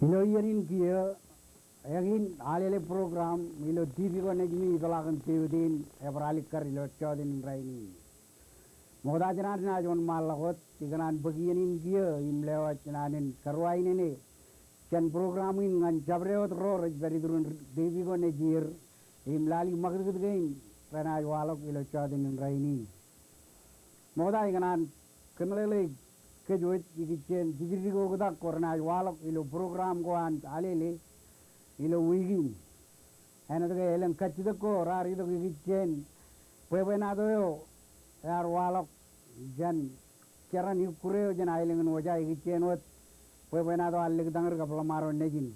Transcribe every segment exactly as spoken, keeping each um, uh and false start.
Ilo iien in kiiō, eñin Alele program ilo TV ko nejimi ipeḷaakin Teutin, ebar alikkar ilo jọteen in rainin. Ṃokta jān naaj wōnṃaanḷọk wōt, ikōṇaan bōk iien in kiiō im lewōj naan in karuwainene jān program in ñan jabdewōt ro rej pād iturin TV ko nejier im lale ṃakūtkūt kein renaaj waḷọk ilo jọteen in rainin. Ṃokta ikōṇaan kōmeḷeḷeik kōj wōj ikijjien jidikdik oktak ko renaaj waḷọk ilo program ko an Alele ilo wiik in. Āinwōt ke elōñ kajjitōk ko raar itok ikijjien bwebwenato eo ear waḷọk jān jeran ikkure eo jān aelōñ in Wōja ikijjien wōt bwebwenato an Lake Tangrik kab Ḷōṃaro nejin.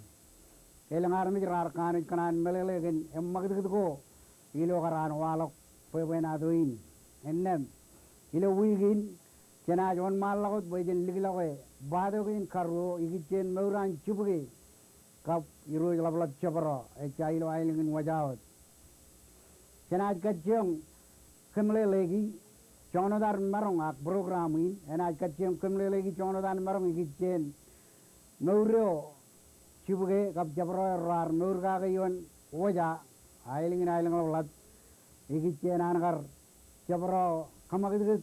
Elōñ armej raar kanooj kōṇaan meḷeḷe kōn eṃṃakūtkūt ko ilo kar an waḷọk bwebwenato in. Innām, ilo wiik in, jenaaj wōnṃaanḷọk wōt bwe jen likḷọke baato kein karuo ikijjien mour an jibukwe kab irooj ḷapḷap jabdewōt ejja ilo aelōñ in Wōja wōt. Jenaaj kajjioñ kōmeḷeḷeiki joñan wōt ad maroñ ak program in, enaaj kajjioñ kōmeḷeḷeiki joñan wōt ad maroñ ikijjien mour eo jibukwe kab jabdewōt ro raar mour kake ioon Wōja, aelōñ in aelōñ ḷapḷap, ikijjien an kar jabdewōt kōṃakūtkūt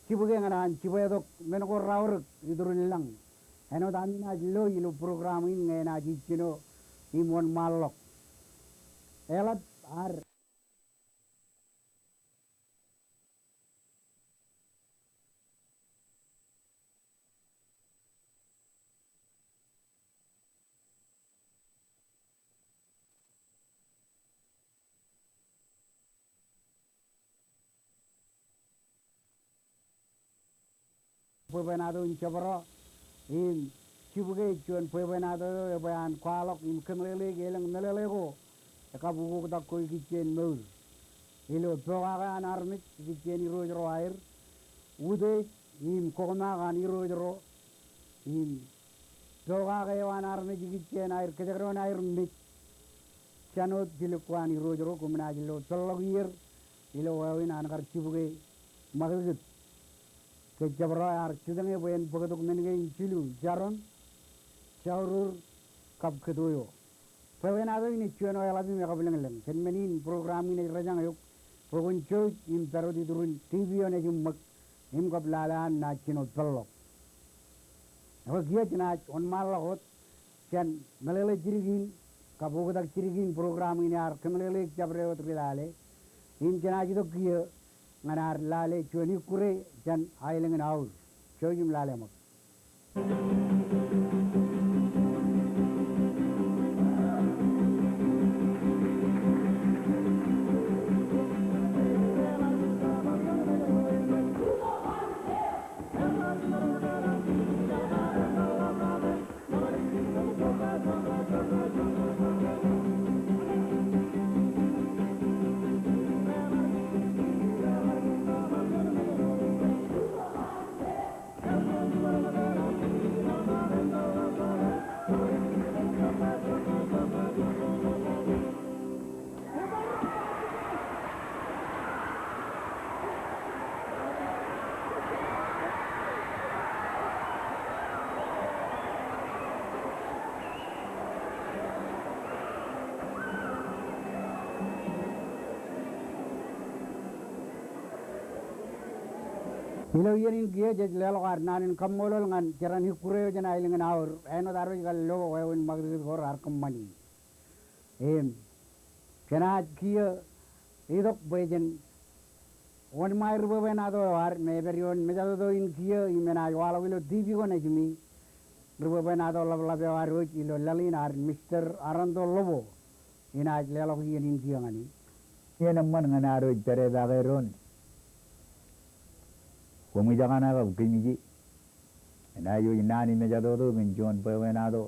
jibukwe ñan an jibwetok men ko raorōk iturin lañ. Āinwōt ami naaj lo ilo program in ñe enaaj ijjino im wōnṃaanḷọk. Eḷap ad bwebwenato in jabdewōt im jibukwe juon bwebwenato eo ebwe an kwaḷọk im kōmeḷeḷeik elōñ meḷeḷe ko kab ukoktak ko ikijjien mour. Ilo pokake an armej ikijjien irooj ro aer, utiej im kokōmaak an irooj ro, im pokake eo an armej ikijjien aer kōjekdọọn aer mej jān wōt jilōk ko an irooj ro, koṃ naaj lo peḷḷọk ier ilo wāween an kar jibukwe ṃakūtkūt. Ke jabdewōt ear jitōñe bwe en bōktok men kein jilu, jarom, jaurur, kab kōto eo. Bwebwenato in ej juon eo eḷap im ekabwilōñlōñ. Kōn men in program in ej rōjañ eok bwe kwōn jouj im pād wōt iturin TV eo nejiṃṃōk im kab lale an naaj jino peḷḷọk. Ekwe kiiō jenaaj wōnṃaanḷọk wōt jān meḷeḷe jidik in kab oktak jidik in program in ear kōmeḷeḷeik jabdewōt ri lale. Im jenaaj itok kiiō ñan ad lale juon ikkure jān aelōñ in Aur. Jouj im lale ṃōk. Ilo iien in kiiō jej leḷọk ad naan in kaṃṃoolol ñan jeran ikkure eo jān aelōñ in Aur, āinwōt ad wōj kar lo wāween ṃakūtkūt ko raar kōṃṃani. Im jenaaj kiiō itok bwe jen wōnṃae ri bwebwenato eo ad me ej pād ioon mejatoto in kiiō im enaaj waḷọk ilo TV ko nejimi, ri bwebwenato ḷapḷap eo ad wōj ilo laḷ in ad, Mister Aranto Lobo, enaaj leḷọk iien in kiiō ñan e. Iien eṃṃan ñan ad wōj pād epaake doon. Koṃij kōṇaan kab kōmij Enaaj wōj naan in mejatoto kōn juon bwebwenato.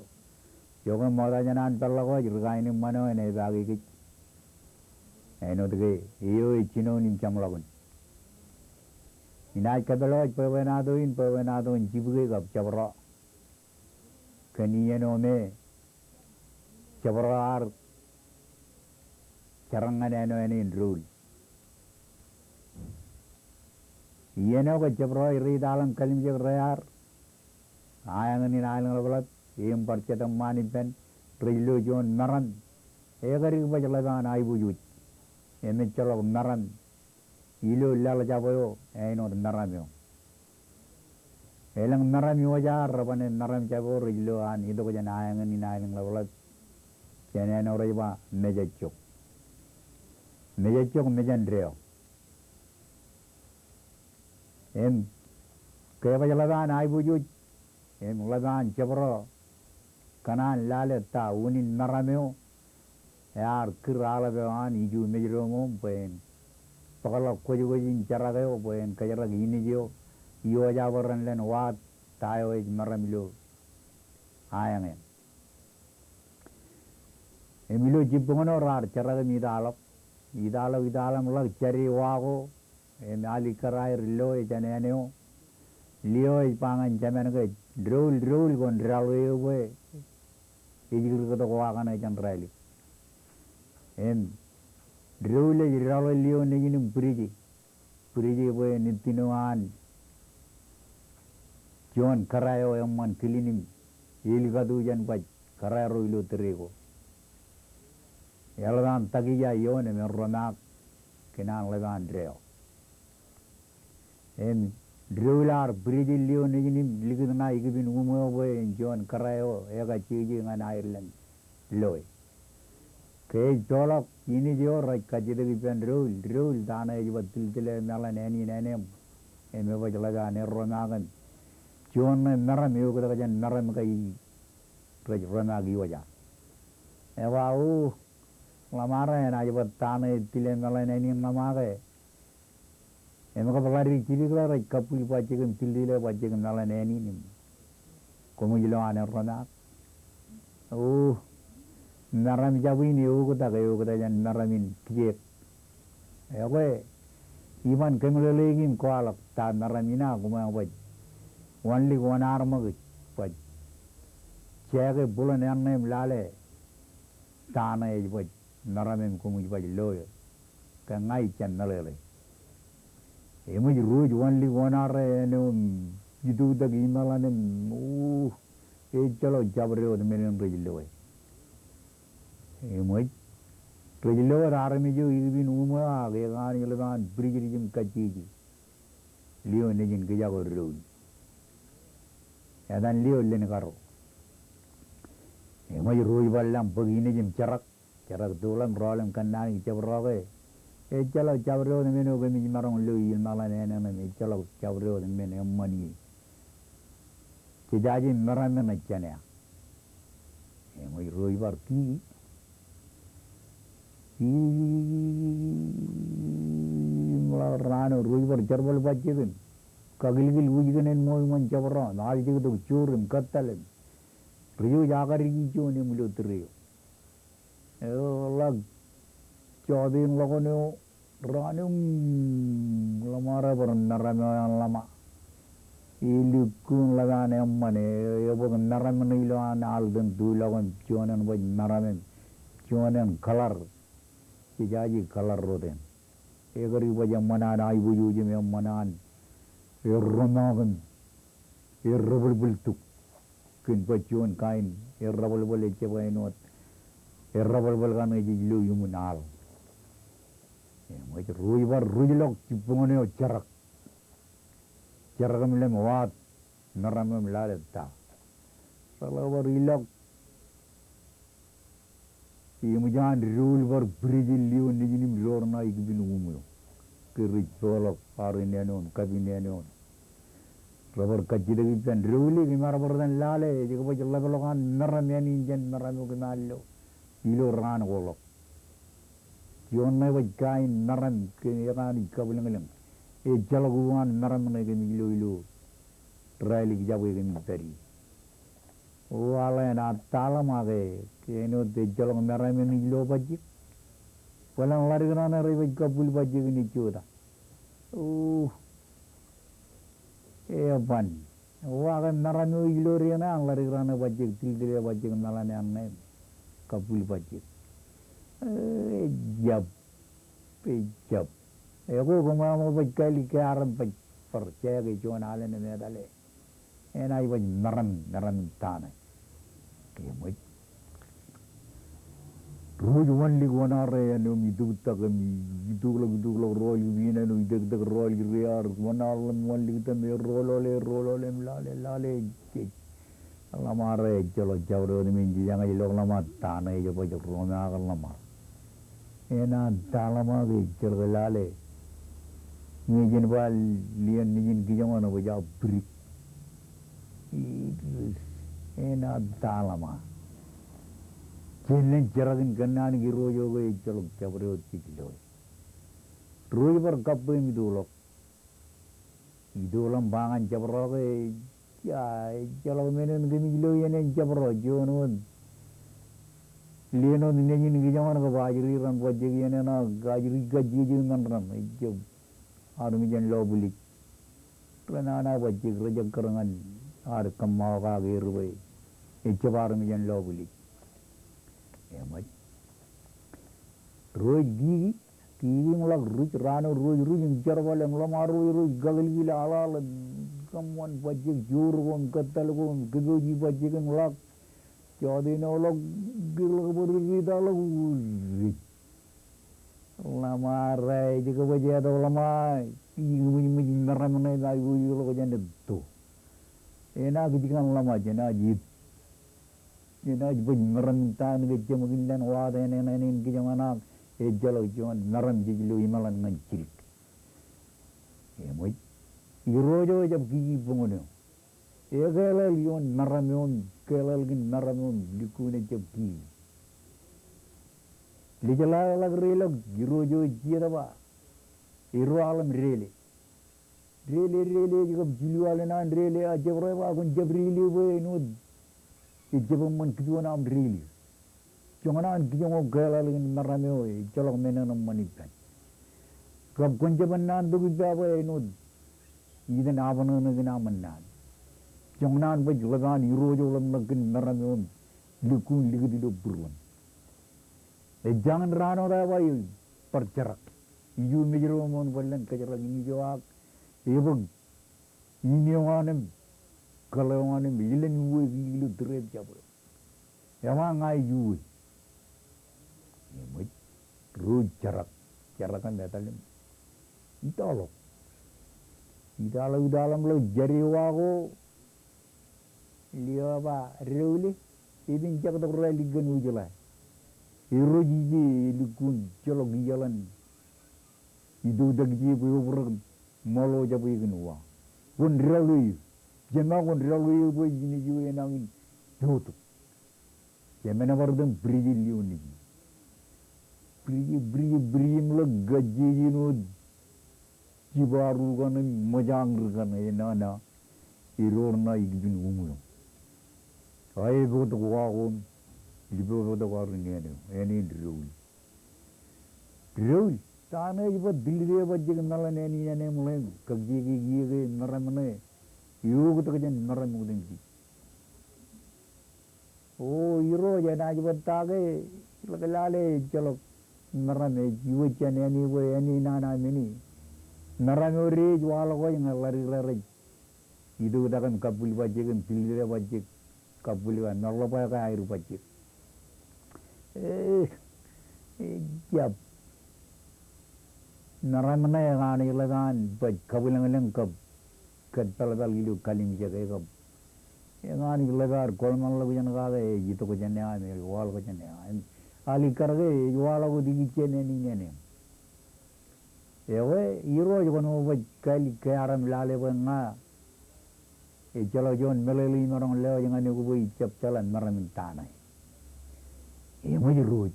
Iọkwe ṃokta jān an peḷḷọk wōj ri kaenōṃṃan eo enaaj paaki kōj. Āinwōt ke eo ej jinoin im jeṃḷọkin. Inaaj kōpeḷḷọk wōj bwebwenato in, bwebwenato in jibukwe kab jabdewōt. Kōn iien eo me jabdewōt ear jerọñ ñan āne eo āne in doul. Iien eo ke jabdewōt rej riit aḷ im kalimjek rej ar, aeñin in aelōñ ḷapḷap, im bar jet eṃṃaan ippān, rej lo juon meram. Ekadik baj ḷap an aiboojoj. Im ejjeḷọk meram ilo laḷ jab eo āinwōt meram eo. Elōñ meram iwōj ad, reban meram jab eo rej lo an itok jān aeñin in aelōñḷapḷap. Jān āinwōt rej ba mejejjok. Mejejjok, mejān deọ. Im ke baj ḷap an aiboojoj, im ḷap an jebdọọ kōṇaan lale ta unin meram eo, ear kūr aḷap eo an iju mejdoṃoṃ bwe en bōkḷọk kwōjkwōj in jerak eo bwe en kōjerak inij eo iwōj aō bwe ren lōñ waad ta eo ej meram ilo aeñe. Im ilo jibboñōn eo raar jerak im itaḷọk, itaḷọk, itaḷọk im ḷak jade wa ko, im alikkar aer loe jān āne eo. Lio ej ba ñan jemān ke, doul, doul, kwōn deḷọe eō bwe ej kūrkūtok wa kaṇe jān raelep. Im doul ej deḷọe lio nejin im bwidje. Bwidje bwe en ittino an juon kōrā eo eṃṃan kilin im elikatu jān baj kōrā ro ilo tōre ko. Eḷap an takija ioon im erromaak kōn an ḷap an deọ. Im doul ear bwidje lio nejin im likūt ṇa ikipin uṃweo bwe en juon kōrā eo ekajjeje ñan aer lōñ loe. Ke ej peḷọk inij eo rej kajjitōk ippān doul, doul, ta ṇe ej ba tiltile meḷan ānin āneṃ? Im ebaj ḷap an erromaak im juon ṇe meram eoktak jān meram ke ij rej romaak iwōj ad. Eba, o, ḷōṃaro enaaj ba ta ṇe ej tile meḷan ānin ḷōṃaro ke. Im kab ḷadik jidik ḷe rej kabbwil bajjek im tiltile bajjek meḷan ānin im koṃij lo an erromaak. O, meram jab in eoktak, eoktak jān meram in kijeek. Ekwe, iban kōmeḷeḷeiki im kwaḷọk ta meram in, a koṃ eo baj wanlik wōn armaki baj jeke buḷōn ānṇe im lale ta ṇe ej baj meram im koṃij baj loe. Ke ña ij jab meḷeḷe. Eṃōj ruōj wanlik wōn armaki āne eo im itoktak imeḷan im, o, ejjeḷọk jabdewōt men in rej loe. Eṃōj rej lo wōt armej eo ikipin uṃweo ak ekanooj ḷap an bwidjidij im kajjeje lio nejin kijak eo doul. Etan lio lōñ karo. Eṃōj ruōj bar lōñ bōk inij im jerak. Jerak tuḷ im rọọl im kōnnaan jabdewōt ke. Ejjeḷọk jabdewōt men eo kōmij maroñ lo ilo meḷan āneṇ im ejjeḷọk jabdewōt men eṃṃan ie. Jejaje meram in ej jān ea. Eṃōj ruōj bar ki. Ki, im ḷak raan eo ruōj bar jerbal bajjek im kakilkil wūjkōn āinwōt ṃōn jabdewōt, aḷ jektok joor im kōttal im ri-jouj akadik ijoon im ilo tōre eo. Eḷak jọteen ḷọk wōn eo raan eo, mm, ḷōṃaro bar meram eo eṇ ḷōṃa. Elukkuun ḷap an eṃṃan, e, ebōk meram in ilo an alten tulọk im juon eṇ baj meram im juon eṇ kōḷar. Jejaje kōḷar rot eṇ. Ekadik baj eṃṃan an aiboojoj im eṃṃan an erromaak im errabwilbwiltok. Kōn baj juon kain errabwilbwil ejjab āinwōt errabwilbwil kaṇe ej ilo iṃōn aḷ. Eṃōj ruōj bar ruj ḷọk jibboñōn eo jerak. Jerak im lōñ waad meram eo im lale ta. Reḷọk bar ilọk. Eṃōj an doul bar bwidje lio nejin im door ṇa ikipin uṃweo. Ke rej peḷọk bar in āne eo im kapin āne eo. Rebar kajjitōk ippān doul e, kōm ar bar etan lale, ej kab ej ḷapḷọk an meram āne in jān meram eo kōm ar lo ilo raan ko ḷọk. Juon ṇe baj kain meram ke ekanooj kabwilōñlōñ. Ejjeḷọk u an meram ṇe kōmij lo ilo raelik jab e kōmij pād ie. O, aḷ eṇ, a taḷ ṃōk ke, ke āinwōt ejjeḷọk meram in ij lo bajjek. Bōlen ḷadik raṇe rej baj kabbwil bajjek in ejjo ta. O, eban. O, ak meram eo ij lo deñe an ḷadik raṇe bajjek, tiltile bajjek meḷan ānṇe im kabbwil bajjek. Ejjab. Ejjab. Ekwe, koṃ eo ṃōk baj kālik ke armej baj bar jeke juon alen im etale. Enaaj baj meram, meram in ta ṇe. Eṃōj. Ruo ej wanlik wōṇaare āinwōt im itoitak im ituḷọk, ituḷọk rọọl kipin āinwōt itektek rọọl kidri ad, wōṇaar ḷọk im wanlik tok im errọọlọle, errọọlọle im lale, lale, ej, ej ḷōṃaar, ejjeḷọk jabdewōt men, jej jañin ḷọk ḷōṃaar ta ṇe ej baj ro me ak ḷōṃaar. Enaaj ta ḷōṃaar ke ejjeḷọk lale. Ñe jen ba lio nejin kijoñan bwe ja pidik. Enaaj ta ḷōṃaar. Jen len jerak in kōnnaan ke Irooj eo ke ejjeḷọk jabdewōt jej loe. Ruo ej bar kappwe im ituḷọk. Ituḷọk im ba ñan jabdewōt ke, ejja, ejjeḷọk men in kōmij lo iien in jabdewōt, juon wōt. Lien wōt nejin kijoñan kab ajri ren bajjek iien in ak ajri kajjiji men ren, ejjab armej en lo bwiljek. Renana bajjek, rej ekkar ñan ad kōṃṃao kake er bwe ejjab armej en lo bwiljek. Eṃōj. Ruo ej kiki, kiki im ḷak ruj, raan eo ruo ej ruj im jerbal im ḷōṃaar, ruo ej ruj kakilkil aḷaḷ im kōṃṃan bajjek, joor ko im kōttal ko im kōpooji bajjek im ḷak. Jọteen eo ḷọk, kiiḷọk bōd, ri, ri, itaḷọk, uj. Ḷōṃaar, ej kōbōjtok ḷōṃaar, ikōmij, mej meram ṇe, ij aikuj iḷọk jān etto. Enaaj kij kōn ḷōṃaar, jenaaj it. Jenaaj bōj meram in ta ṇe ke jeṃōk in len waat āne ṇe in kijoñan ak ejjeḷọk juon meram jej lo imeḷan ñan jidik. Eṃōj. Irooj eo ejjab kiki boñōn eo. Ekeḷeḷ ioon meram eo im keḷeḷ kōn meram eo im lukkuun ejjab kiki. Lijḷāḷọk reilọk Irooj eo ej jijet ba, iroaḷ im deḷe. Deḷe, deḷe, ej kab jilu alen an deḷe, a jabdewōt ba kwōn jab deḷe bwe āinwōt ejjab eṃṃan kituon aṃ deḷe. Joñan an kijoñ eo keḷeḷ kōn meram eo, ejjeḷọk men eṇ eṃṃan ippān. Kab kwōn jab naan tok ippa bwe āinwōt itōn abṇōṇō kōn aṃ naan. Joñan an baj ḷap an Irooj eo ḷōmṇak kōn meram eo im lukkuun likūt ilo būruon. Ej jañin raan wōt eo ba eo bar jerak. Ijo mejed eo eṃool bōlen kōjerak in ijo ak ebōk in eo an im kōḷ eo an im ej len uwe kiki ilo tūreep jabdewōt. Ewa ña ij uwe. Eṃōj. Ruo ej jerak. Jerak im etal im itaḷọk. Itaḷọk, itaḷọk im ḷọk jade wa ko. Lio ba, deḷe, epen jaktok ralitōk kōn ujeḷā. Irooj ije elukkuun jeḷọk iaḷan itoitak ije bwe obrak ṃōḷo jabwe kōn wa. Kwōn deḷe eō. Jema kwōn deḷe eō bwe ij nejū enañin jotok. Jemen bar iten bwidej lio nejū. Bwidej, bwidej, bwidej im ḷọk kajjien wōt. Jiparu kaṇ im ṃōjañri kaṇ enana. Edoor ṇa ikijjien uṃweo. Aeboktok wa ko im lipooktok arin āne eo, āne in deḷe. Deḷe, ta ṇe ej ba tilde bajjek meḷan āne in āne im ḷeeṃ, kakijeke kiiō ke meram ṇe eoktak jān meram otemjej. O Irooj, enaaj ba ta ke, ḷak lale ejjeḷọk meram ej iwōj jān āne bwe āne nana men e. Meram eo de ej waḷọk waj ñe ḷadik ḷe rej itoitak im kabbwil bajjek im tilde bajjek kabbwil ka meḷọpā ke aer bajjek. E, ejjab. Meram ṇe ekanooj ḷap an baj kabwilōñlōñ kab kōtpalpal ilo kalimjeke kab. Ekanooj ḷap ad kōḷmānḷọkjeṇ kake ej itok jān eō im ej waḷọk jān eō. Im alikkar ke ej waḷọk wōt ikijjien āne in āne. Ewe, Irooj kwōn baj kalikkar im lale bwe ña ejjeḷọk juon meḷeḷe imaroñ lewōj ñan eok bwe ij jab jeḷā meram in ta ṇe. Eṃōj Irooj.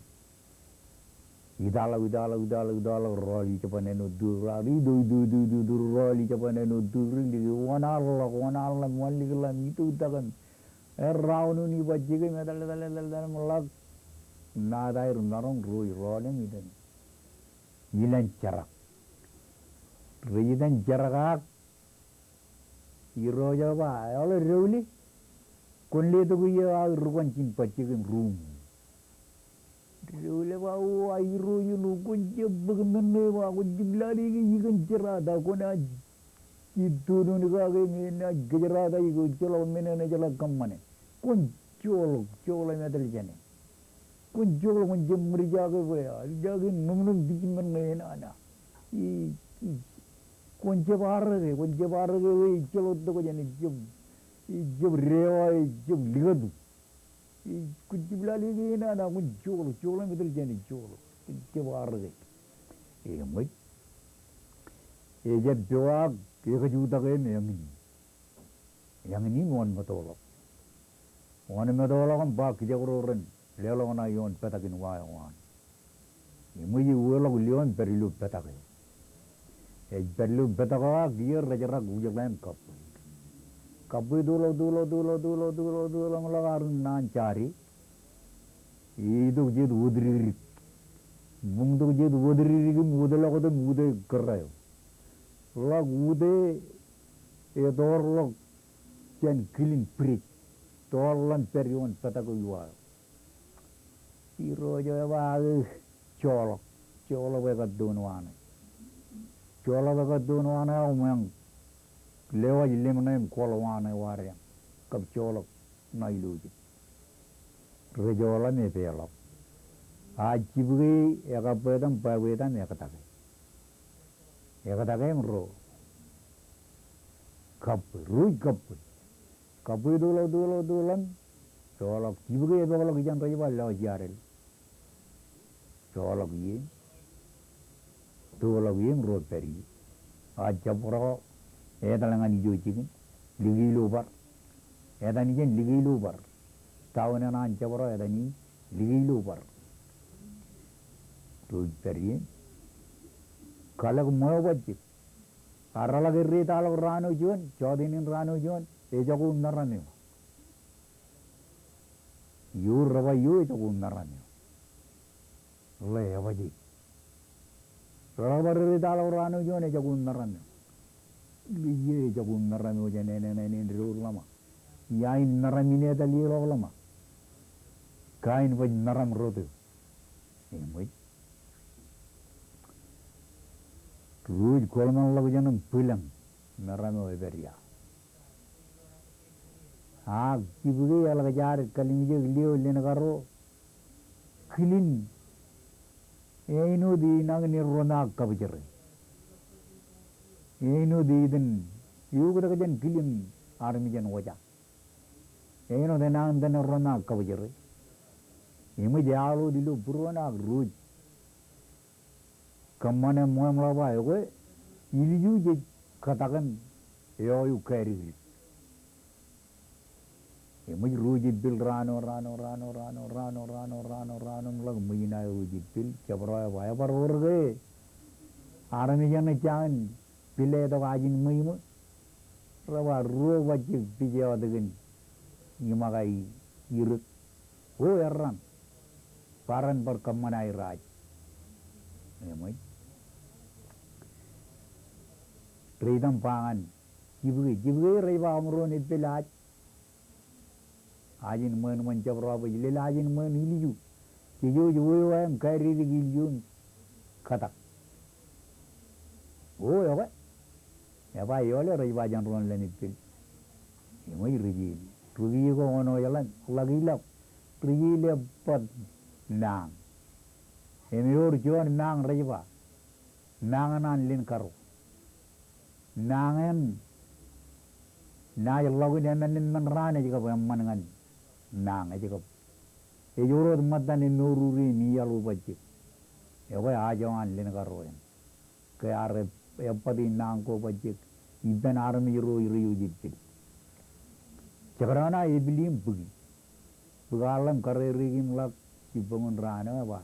Itaḷọk, itaḷọk, itaḷọk, itaḷọk rọọl ijeban āinwōt tūrū, ri ito, ito, ito, ito, ito, rọọl ijeban āinwōt tūrū, likūt wōṇaar ḷọk, wōṇaar ḷọk, wanlik ḷọk, itoitak im errọọlọñ in bajjek im etal, etal, etal, etal im ḷọk. Ṇa ta aer maroñ, ruo ej rọọl im iten. Ilen jerak. Rej iten jerak ak Irooj eo ba, eḷe deḷe, kwōn letok iiō aō rūkwan jān bajjek im ruuṃ. Deḷe ba, o, a Irooj eo, kwōn jab bōk men ṇe ba, kwōn jab lale ke ikōn jerata, kwōnaaj ij tōn kake im enaaj kōjerata ijjeḷọk men eṇ ejeḷā kōṃṃane. Kwōn joḷọk, joḷọk im etal jāne. Kwōn joḷọk, kwōn jab ṃōjake bwe, a, eḷḷọk in ṇōmṇōm tijiṃ men ñe enana. I, i, kwōn jab arreke, kwōn jab arreke bwe ejjeḷọk tok jān, ejjab, ejjab dewa, ejjab likatu. I, kwōn jab lale ke enana, kwōn joḷọk, joḷọk im etal jāne, joḷọk. Kwōn jab arreke. Eṃōj. Ejab pewaak, ekajutak im eñin. Eñin im wōnṃōttoḷọk. Wōnṃōttoḷọk im ba kijak ro ren leḷọk ṇa ioon petak in wa eo an. Eṃōj, eḷḷọk lio im pād ilo petak eo. Ej pād ilo petak eo ak iiō rej rak ujeḷā im kabbwe. Kabbwe, tuḷọk, tuḷọk, tuḷọk im ḷọk armej naan jade. Itok jet wōt dikdik. Buñtok jet wōt dikdik im wōt ḷọk wōt im wōt e kōrā eo. Ḷọk wōt e, etoorḷọk jān kilin bwidej. Toorḷọk im pād ioon petak eo iwa eo. Irooj eo eba, "Ugh, joḷọk, joḷọk bwe ekar toon waṇe. Joḷọk bwe ekar toon waṇe, aō ṃōñā lewaj lemṇe im kooḷ waṇe wadeañ. Kab joḷọk ṇa ilo jet." Rej joḷọk im epeḷọk. A jibukwi ekabbweta im bwebweta im ektake. Ektake im ro kabbwe, ruj kabbwe. Kabbwe, tuḷọk, tuḷọk, tuḷọk. Joḷọk, jibukwi epokḷọk ijeṇ rej ba lọjieaddel. Joḷọk ie. Tuḷọk ie im ro pād ie. A jabdewōt, etal ñan ijo jikin, liki ilo bar. Etan ijeṇ, liki ilo bar. Taon eṇ an jabdewōt, etan ijeṇ, liki ilo bar. Ruj pād ie. Kalōk ṃweo bajjek. A reḷak erretaḷọk raan eo juon, jọteen in raan eo juon, ejako meram eo. Ioor rej ba eo ejako meram eo. Ḷe, ebajjek. Reḷak bar erretaḷọk raan eo juon, ejako meram eo. Ḷe, ie ejako meram eo jān āne, āne, āne, āne, ro ḷōṃa. Ia in meram in etal ḷọk ḷōṃa. Kain baj meram rot eo. Eṃōj. Ruj kōḷmānḷọkjeṇ im bwilōñ. Meram eo epād ia. Ak jibukwi eḷak jaar kallimjek lio len karo. Kilin āinwōt inañin erro me ak kabōjere. Āinwōt iten eoktak jān kilin armej en oja. Āinwōt enañin iten erro me ak kabōjere. Eṃōj, eaḷ wōt ilo būruon ak ruj. Kōṃṃane ṃweo im ḷak ba, ekwe, ilju jej kōtak im eo eok kādikdik. Eṃōj, ruj epil raan eo, raan eo, raan eo im ḷak ṃōjin aō ruj epil, jabdewōt eo eba, ebar wōr ke armej eṇ ejjañin pil etok ajin ṃweo ṃō. Rej ba ruo bajjek pij eo tikin iṃōk aō irōk. O erraan. Bar en bar kōṃṃan aer aje. Eṃōj. Rej itam ba ñan jibukwi. Jibukwi, rej ba aṃ ro en epel aj. Ajin ṃweo ṃōn jabdewōt bwe ej lel ajin ṃweo ṇe ilju. Jej wōj weo aō im kādedik ilju im kōtak. O, ekwe. Eba eoḷe, rej ba jān ro en len epel. Eṃōj, ri jeḷā. Ri kiiō ko oṇoeḷap, ḷak ilọk. Ri jeḷā, ebbōt mañ. Im ewōr juon mañ rej ba. Mañ eṇ an len karo. Mañ eṇ naaj ḷọk in emān im men raan ej kab eṃṃan ñan mañ ej kab. Ej wōr wōt ṃōttan im mour uri im iaḷ bajjek. Ekwe, aje eo an len karo eṇ. Ke ear ebbōt i mañ ko bajjek, ippān armej ro rej epil. Jekdọọn aō epil im bōki. Bōk aḷ im karere im ḷak jibboñin raan eo, eba,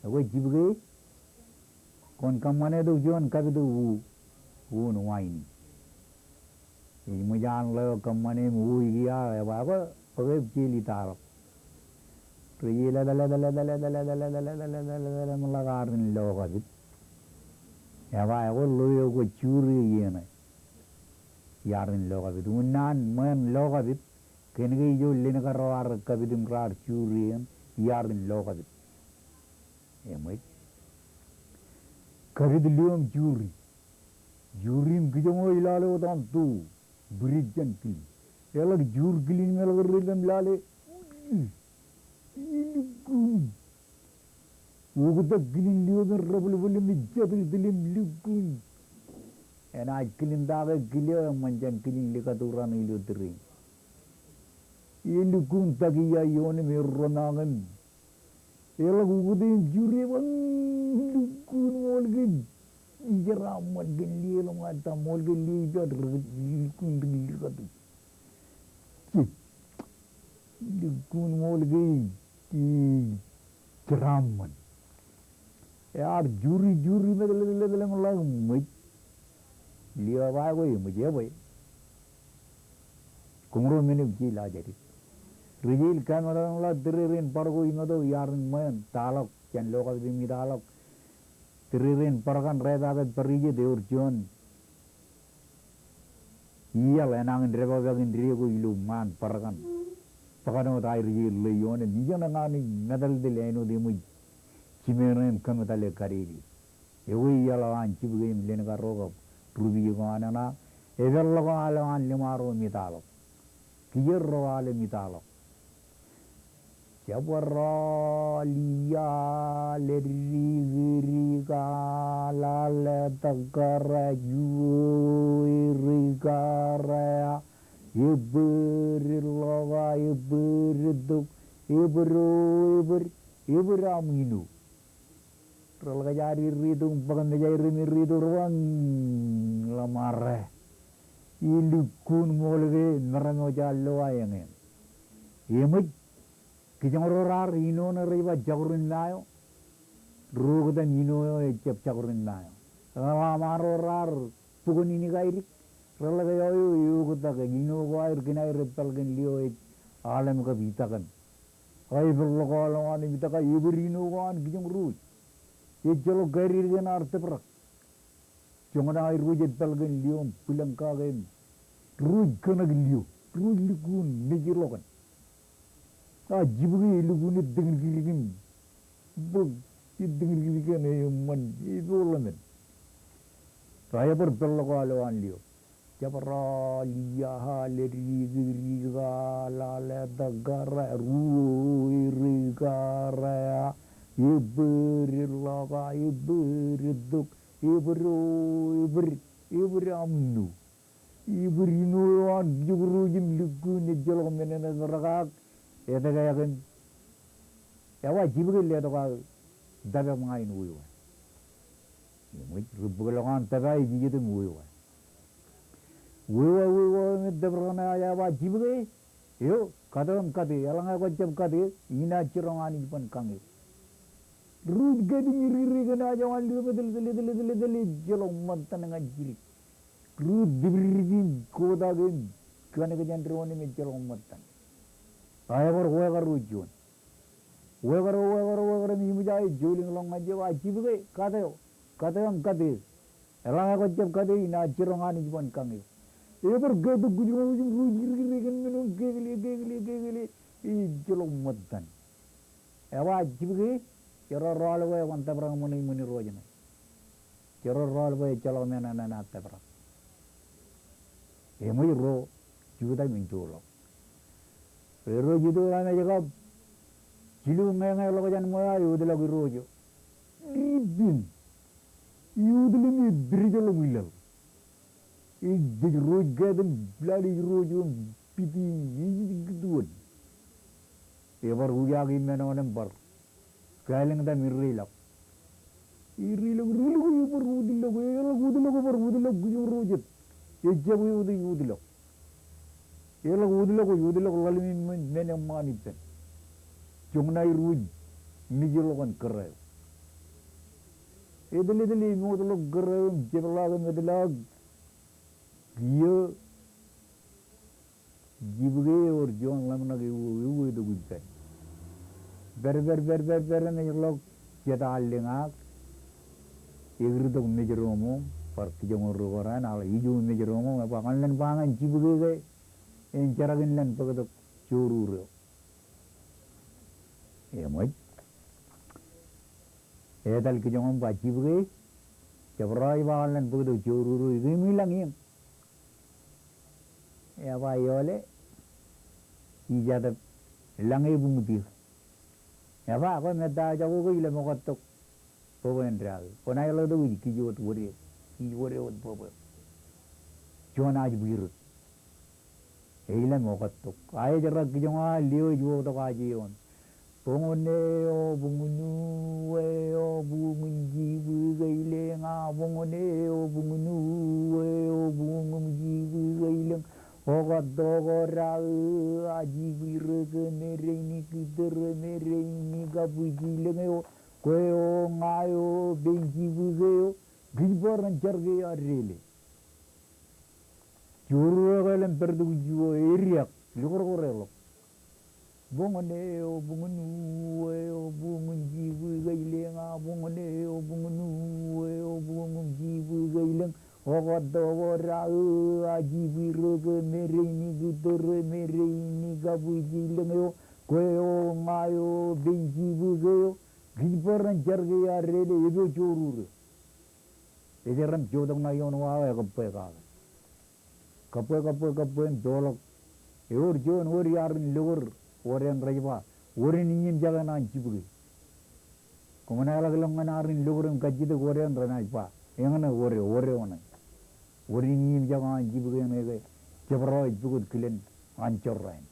ekwe, jibukwi, kwōn kōṃṃane tok juon kapit eo uo, uoin wain. Ej ṃōj an ḷeo kōṃṃane im uo ikiiō, eba, ekwe, bōk eo epil itaḷọk. Ri jeḷā, etal, etal, etal im ḷak arrin lo kapit. Eba, ekwe, ḷeo eo kwōj juri eṇ. Iarrin lo kapit. Unin an ṃweo lo kapit. Kōn ke ijo len karo ar kapit im raar juri eṇ, iarrin lo kapit. Eṃōj. Kapit lio im juri. Juri im kijoñ eo ej lale wōt aṃ to. Bwidej jān kilin. Eḷak jur kilin im eḷak erreta im lale. Ilukkuun. Oktak kilin lio im rebōlbōl im jatūtūl im lukkuun. Enaaj kilin ta ke kile eo eṃṃan jān kilin likatūran ilo tūrin. Elukkuun takiia ioon im erro maak im eḷak oktak im juri eo ba, ilukkuun ṃool ke. Ij jeraaṃṃan kōn lio eḷaññe ta ṃool ke lio ippaad ri-, ilukkuun ri-, likatū. Jej. Ilukkuun ṃool ke ij jeraaṃṃan. Ear juri, juri, metōl, metōl, metōl im ḷak ṃōj. Lio eo ba, ekwe eṃōj, ebwe. Koṃro men eo jej laajadi. Ri-jeil kāmeḷeḷe im ḷak tōre rein bar ko imeto iar ṃweeṇ taḷọk jān lokapit im itaḷọk. Tōre rein bar kaṇ repaake bar ijet ewōr juon iaḷ enañin depakpak in dede ko ilo ṃaan bar kaṇ. Bōkan wōt aer ije ḷe ioon im ijeṇe ñan ij metaltōl āinwōt eṃōj jimeer im kōmetale kadede. Ekwe iaḷ eo an jibke im len karro kab rupij ko an eṇ. Epeḷḷọk aḷ eo an liṃaro im itaḷọk. Kijer ro aḷ im itaḷọk. Jabdọọl ia leddik dik aḷ aḷ etōkkare juo erik areā ebōd ḷọk aō ebōd tok ebōd o ebōd ebōd aṃ ino. Reḷak jaar irritu im bōk mejaer im irritu ri ba, ḷōṃare. Ilukkuun ṃool ke meram eo jaar lo aō eñeeñ. Eṃōj, kijoñ ro raar ino ṇe rej ba jakurin ma eo. Ri oktak im ino eo ejjab jakurin ma eo. Eḷaññe ro raar bukun in ikaidik. Reḷak eo eo eoktak ino ko aer kōn aer epāl kōn lio ej aḷem kab itakem. Ak epeḷḷọk aḷ eo an im itak ak ebōd ino ko an kijoñ ruj. Ejjeḷọk kādedeik eṇ ear tōprak. Joñan aer ruj epāl kōn lio im bwilōñkake im ruj kōṇak lio. Ruj lukkuun mej ḷọk eṇ. A jibke elukkuun ettiñdikdik im bōk ettiñdikdik eṇ eṃṃan epoḷ eṇ. Ak ebar peḷḷọk aḷ eo an lio. Jabdọọl ia leddik dik aḷ aḷ etōkkare ruo erik areā ebōd ḷọk aō ebōd tok ebōd o ebōd ebōd aṃ ino. Ebōd ino eo an kijoñ ruj im lukkuun ejjeḷọk men eṇ etōprak ak etōkeakin. Eba jibke letok aō tōprak ña in wāween. Eṃōj, ri bōkḷọk an tōprak ej ijet im wāween. Wāween, wāween im tōprak ṇe ej ba jibke. Eo, kate eo im kate, eḷaññe kwōjab kate, inaaj jiroñ Anij ban kañ eok. Ruj kate im irriik eṇ ej ba lio im etal, etal, etal, etal, etal, ejjeḷọk ṃōttan ñan jidik. Ruj tipdik im kotak im kōnke jān doon im ejjeḷọk ṃōttan. Ak ebar wāween ruj juon. Wāween, wāween, wāween im eṃōj aō jolōñ ḷọk ñan jebwe, a jibke, kate eo, kate eo im kate. Eḷaññe kwōjab kate, inaaj jiroñ Anij ban kañ eok. Ebar kate kuj ro im ruj irriik eṇ men eo kekle, kekle, kekle, ejjeḷọk ṃōttan. Eba jibke, jerọọl ro aḷ bwe eban tōprak ṃōṇe, ṃōṇe ro jeṇe. Jerọọl ro aḷ bwe ejjeḷọk men eṇ enaaj tōprak. Eṃōj ro jutak im joorḷọk. Ro jutak im ej kab jilu ñeñe ḷọk jān ṃweo ak eutiḷọk irooj eo. Dippin. Eutiḷ im eppideḷọk ilaḷ. Ej jej ruj kate im lale irooj eo im piti im ej kituon. Ebar ujaak imenon im bar kālōñtak im irriilọk. Irriilọk, irriilọk, ebar utiḷọk, eḷak utiḷọk, ebar utiḷọk, kijoñ ro jet. Ejjab eutiḷ, utiḷọk. Eḷak utiḷọk, utiḷọk ḷalem im men, men eṃṃaan ippān. Joñan aer ruj mej ḷọk kōn kōrā eo. Etal, etal, emootḷọk kōrā eo im jepḷaak im etḷọk. Kiiō jibke ewōr juon ḷōmṇak euwe, euwe tok ippān. Pād, pād, pād, pād, pād im ej ḷọk jet alliñ ak ekūrtok mej doṃo, bar kijoñ ri kōrā eṇ, aḷ ijo mej doṃo, eba ñan len ba ñan jibke ke en jerak inland bōktok jorur eo. Eṃōj. Etal kijoñ im ba jibke, jabdọọl ej ba ñan len bōktok jorur eo, ikeemwi lañ iien. Eba eole, ij jatōb Lañ e buñtio. Eba, ekwe, ṃōtta ejako ke ilem okattok bōbō en dake. Kwōnaaj ḷak tok ij kij wōt wōde. Kij wōde wōt bōbō. Juon ajbwirōk. Ej ilem okattok. A ej rak kijoñ a lio ej wōktok aje eoon. Boñōn eo, boñōn ue eo, buñjibwi ke ileñ a, boñōn eo, boñōn ue eo, buñjibwi ke ileñ. Okattok, odak, ajibwirōk, merein, kitōr, merein, kabwijilōñ eo, kwe eo, ña eo, penjibwi ke eo, kij bar ren jar ke eo ad dele. Joorure eo ke elōñ pād tok juon, ej diak, likūrkūr eḷap. Boñōn eo, boñōn ue eo, buñjibwi ke ileñ a, boñōn eo, boñōn ue eo, buñjibwi ke ileñ. Okattok, odak, ajibwirōk, merein, kitōr, merein, kabwijilōñ eo, kwe eo, ña eo, penjibwi ke eo, kij bar ren jar ke eo ad dele, epo joorure. Ejerem jotok ṇa ioon wa eo ekabwe kake. Kabwe, kabwe, kabwe im joḷọk. Ewōr juon wōd iarin lukūr, wōd eṇ rej ba, wōd in iññiṃjake eṇ an jibwe. Koṃ naaj ḷak ilọk ñan arin lukūr im kajjitōk wōd eṇ renaaj ba, eñṇe wōd eo, wōd eo ṇe. Wōd in iññiṃjake an jibwe eṇ ke jebra ej pukot kilen an jorrāān.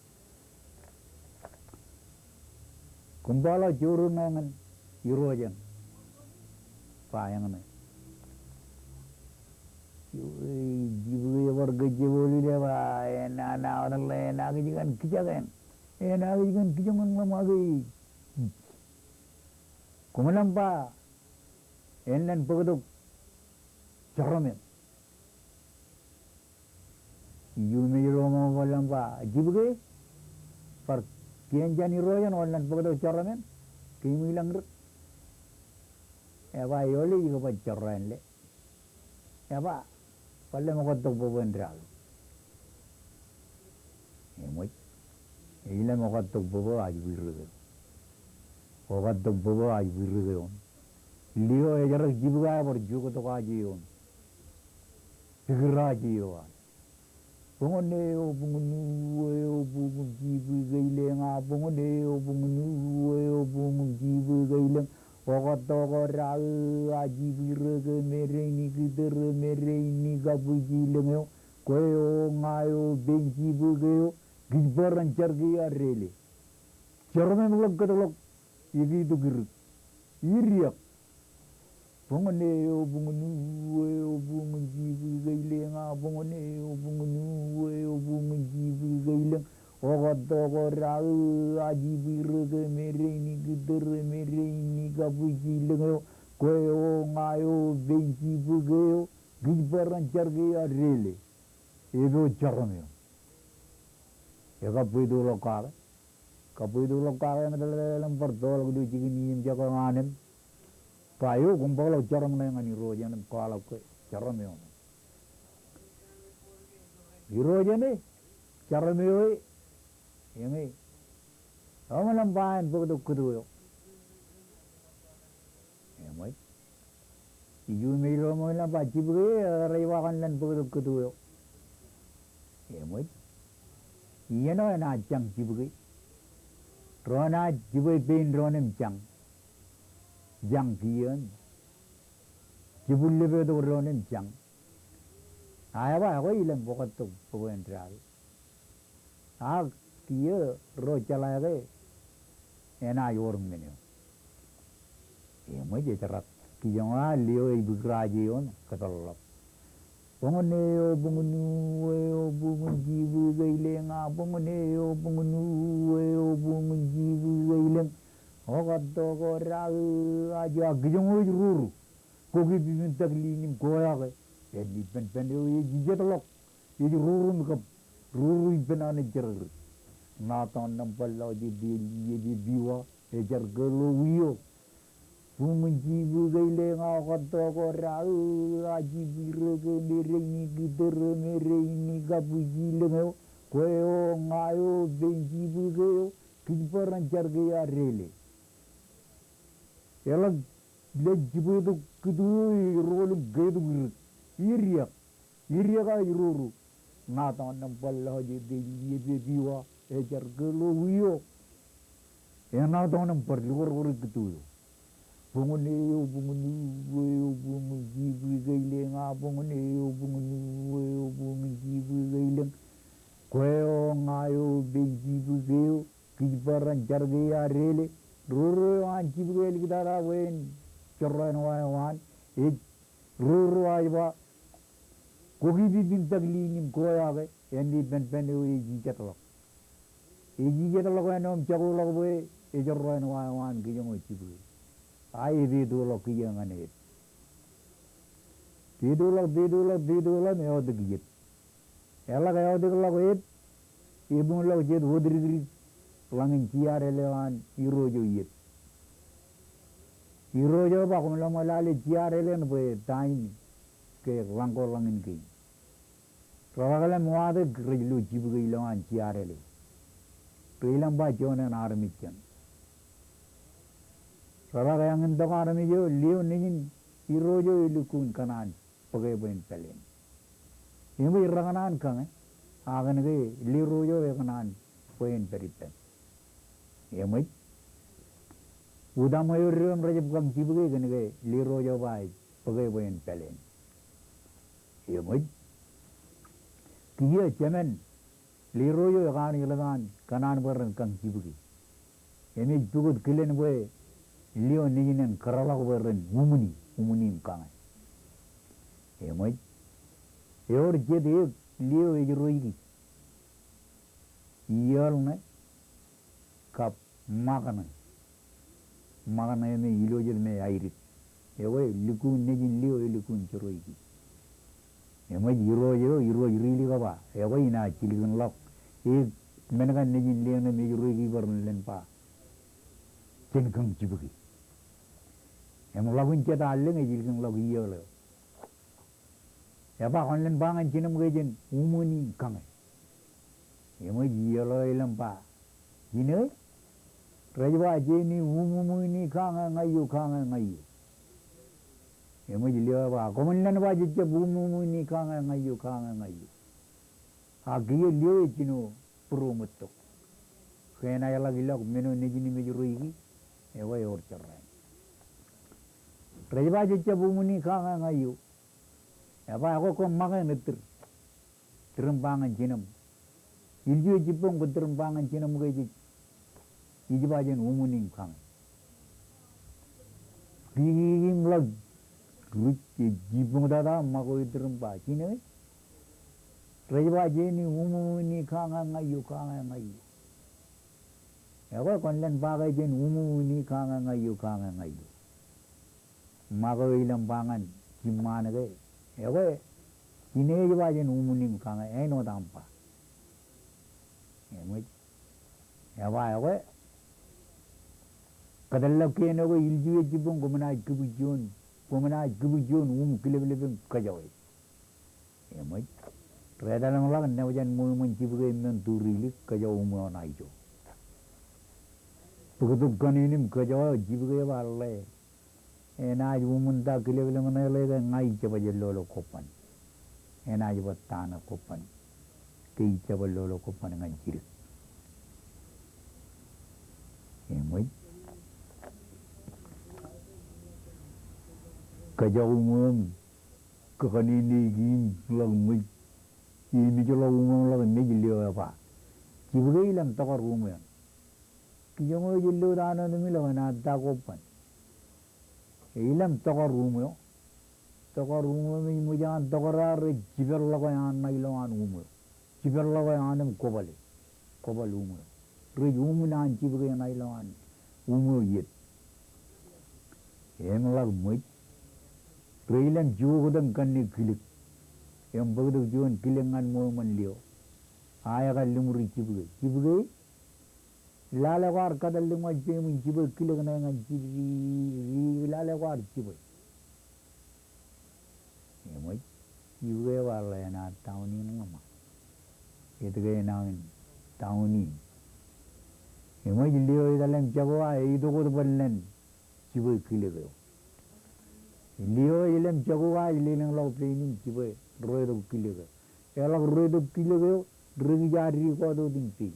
Koṃ ba ḷọk joorure ṇe ñan irooj eṇ. Ba eñṇe. Jibwe eo bar kōjjab ilo ḷe ba, enaaj, enaaj wōt ḷe, enaaj kōj kōn kijak eṇ. Enaaj kōj kōn kijoñ eṇ ḷōṃa ke. Koṃ ḷak ba, en ḷak bōktok jorrāān eṇ. Iju im ej ro ṃōk bar ḷak ba, jibwe, bar kien jān irooj eṇ kwōn ḷak bōktok jorrāān eṇ, keememej ilañ dik. Eba, eole ij kab jorrāān ḷe. Eba, bar ḷak okattok bōbō en dake. Eṃōj. Ej ḷak okattok bōbō ajbwirōk eo. Okattok bōbō ajbwirōk eo. Lio ej rak jibwe bar joktok aje eoon. Pikūr aje eo an. Boñōn eo, boñōn ue eo, buñjibwi ke ileñ a, boñōn eo, boñōn ue eo, buñjibwi ke ileñ. Okattok, odak, ajibwirōk, merein, kitōr, merein, kabwijilōñ eo, kwe eo, ña eo, penjibwi ke eo, kij bar ren jar ke eo ad dele. Jorrāān eṇ ḷak kōtḷọk. Ikijjitōk irik. Ij diak. Boñōn eo, boñōn ue eo, buñjibwi ke ileñ a, boñōn eo, boñōn ue eo, buñjibwi ke ileñ. Okattok, odak, ajibwirōk, merein, kitōr, merein, kabwijilōñ eo, kwe eo, ña eo, penjibwi ke eo, kij bar ren jar ke eo ad dele. Epo jorrāān eo. Ekabwe tok ḷọk kake. Kabwe tok ḷọk kake im etal etal im bar toḷọk ilo jikin iiṃjake eo an im ba eo, koṃ bōkḷọk jorrāān ṇe ñan irooj eṇ im kwaḷọk ke jorrāān eo ṇe. Irooj eṇ e, jorrāān eo e, eñe. Eo ṃōṇōṇō ba en bōktok kūtu eo. Eṃōj. Iju im ej ro ṃōk ilo ba jibwe e, rej ba kwōn ḷak bōktok kūtu eo. Eṃōj. Iien eo enaaj jañ jibwe. Ro naaj jibwe pein doon im jañ. Jañ kiiō im jibwillipeetok doon im jañ. A eba ekwe ilem okattok bōbō en dake. Ak kiiō ro jeḷā ke enaaj wōr men eo. Eṃōj, ej rak kijoñ a lio ej pikūr aje eoon kōtḷọk. Boñōn eo, boñōn ue eo, buñjibwi ke ileñ a, boñōn eo, boñōn ue eo, buñjibwi ke ileñ. Okattok, odak, ajo, ak kijoñ eo ej ruru. Koke ippipen tak liin im koyake. Ej ipenpen eo ej ijetḷọk. Ej ruru im kab ruru ippān an ej jerkakrik. Ṇa toon ṇe im bōlḷọk ej ippān ej ippān wa, ej jar ke ḷo wiok. Buñjibwi ke ileñ a, okattok, odak, ajibwirōk, merein, kitōr, merein, kabwijilōñ eo, kwe eo, ña eo, penjibwi ke eo, kij bar ren jar ke eo ad dele. Eḷak ḷak jibwe tok kūtu eo, ej rōl im ke tok irik. Ij diak. Ij diak ak ij ruru. Ṇa toon ṇe im bōlḷọk ej ippān ej ippān wa, ej jar ke ḷo wiok. Enaaj toṇ im bar lukorkori kūtto. Buñūn eo, buñūn eo, buñūn jibwi ke ilōñ, a buñūn eo, buñūn eo, buñūn jibwi ke ilōñ. Kwe eo, ña eo, ippān jibwi ke eo, kij bar jar ke iar dele. Roro eo an jibwi ke elikūtata bwe en jorrāān wāween, ej roro eo ej ba, kwō keep ippān tak liin im kwe eo ke, āindein ippān eo ej ijetḷọk. Ej ijetḷọk āinwōt im jakoḷọk bwe ejorrāān wāween kijoñe jibwi. A epetoḷọk kiiō ñan ep. Petoḷọk, petoḷọk, petoḷọk im eotik iet. Eḷak eotikḷọk ep, ebuñḷọk jet wōt dikdik ḷañin jiar eo an irooj eo iet. Irooj eo ej ba, koṃ ḷōmṇak lale jiar eo an bwe ta in ke ḷañ ko ḷañin kein. Reḷak ḷọk im watōk rej lo jibwi ke ilowaan jiar eo. Rej ilọk im ba juon en armej jān. Reḷak eñin tok armej eo, lio nejin irooj eo elukkuun kōṇaan bōke bwe en pāleen. Eṃōj rekōṇaan kañe, a kōn ke lirooj eo ekōṇaan bwe en pād ippān. Eṃōj. Utaṃwe eo rej jab kañ jibwi ke kōn ke lirooj eo ej ba bōke bwe en pāleen. Eṃōj. Kiiō jemān lirooj eo ekanooj ḷap an kōṇaan bwe ren kañ jibwi. Im ej pukot kilen bwe lio nejin en kōrḷọk bwe ren uṃwin, uṃwin im kañe. Eṃōj. Ewōr jet eō lio ej roiki. Iiō ṇe kab ṃakṇe. Ṃakṇe me ilo jet me aidik. Ekwe lukkuun nejin lio elukkuun jiroiki. Eṃōj, irooj eo, irooj ri-ilik eo ba, ekwe inaaj jilkinḷọk. Eō men kaṇ nejin lio ṇe me ej roiki bwe ren len ba jen kañ jibwi. Im ḷọk in jet allōñ ej ilkinḷọk iiō eo. Eba, kwōn len ba ñan jinōṃ ke jen uṃwin im kañe. Eṃōj, iiō eo ej ḷap im ba, jinō, rej ba jein uṃwin im kañe ña io, kañe ña io. Eṃōj, lio eba, koṃwin len ba jej jab uṃwin im kañe ña io, kañe ña io. A kiiō lio ej jino būroṃōttok. Ke enaaj ḷak ilọk men eo nejin im ej roiki, ekwe ewōr jorrāān. Rej ba jej jab uṃwin im kañe ña io. Eba, ekwe kwō ṃake ṇe tūr. Tūr im ba ñan jinōṃ. Ilju eo jibboñ kwō tūr im ba ñan jinōṃ ke jej, ij ba jen uṃwin im kañe. Kiki im ḷak ruj ej jibboñ tata ṃakwe tūr im ba, jinō, rej ba jein uṃwin im kañe ña io, kañe ña io. Ekwe kwōn len ba ke jen uṃwin im kañe ña io, kañe ña io. Ṃakwe eo ej ḷap im ba ñan jimṃaan ke, ekwe jinō ej ba jen uṃwin im kañe, āinwōt aṃ ba. Eṃōj. Eba, ekwe kōtḷọk kien eo ke ilju eo jibboñ koṃ naaj kūbwij juon, koṃ naaj kūbwij juon uṃ kileplepen kōjọe. Eṃōj. Rej etal im ḷak nabōjān ṃweo iṃōn jibwi ke iṃōn tu ri-ilik, kōjọe uṃ eo ṇa ijo. Bōktok kōn in im kōjọe eo, jibwi ke ej ba ḷe, enaaj uṃwin ta kileplepen ḷe ke ña ij jab ej lolo kobban. Enaaj bōk ta ṇe kobban ke ij jab ej lolo kobban ñan jidik. Eṃōj. Kōjọe uṃweo im kōkōneneiki im ḷak ṃōj. Im ij ḷọk uṃweo im ḷak im ej lio eba, jibwi ke ej ḷam tokar uṃweo. Kijoñe ej lo ta ṇe otemjej ḷọk enaaj ta kobban. Ej ḷam tokar uṃweo. Tokar uṃweo im ej ṃōj an tokar eo rej jiperḷọk an ṇa ilowaan uṃweo. Jiperḷọk an im kobale. Kobal uṃweo. Rej uṃwin an jibwi ke ṇa ilowaan uṃweo iet. Im ḷak ṃōj. Rej ḷam joktok kanne kilik. Im bōktok juon kilik ñan ṃweo iṃōn lio. A ekar lōmri jibwi ke. Jibwi ke lale kwaar kōtḷọk ḷọk ñan peiṃ in jibwe kilik ṇe ñan jibwe, lale kwaar jibwe. Eṃōj, jibwe ej ba ḷe enaaj taun in ḷōṃa. Etke enaaj in taun in? Eṃōj, lio ej etal im jako a eitok wōt bōlen jibwe kilik eo. Lio ej ḷam jako a ej lelōñḷọk peiṃ in jibwe ruetok kilik eo. Eḷak ruetok kilik eo, rekija dikọọt wōt in peiṃ.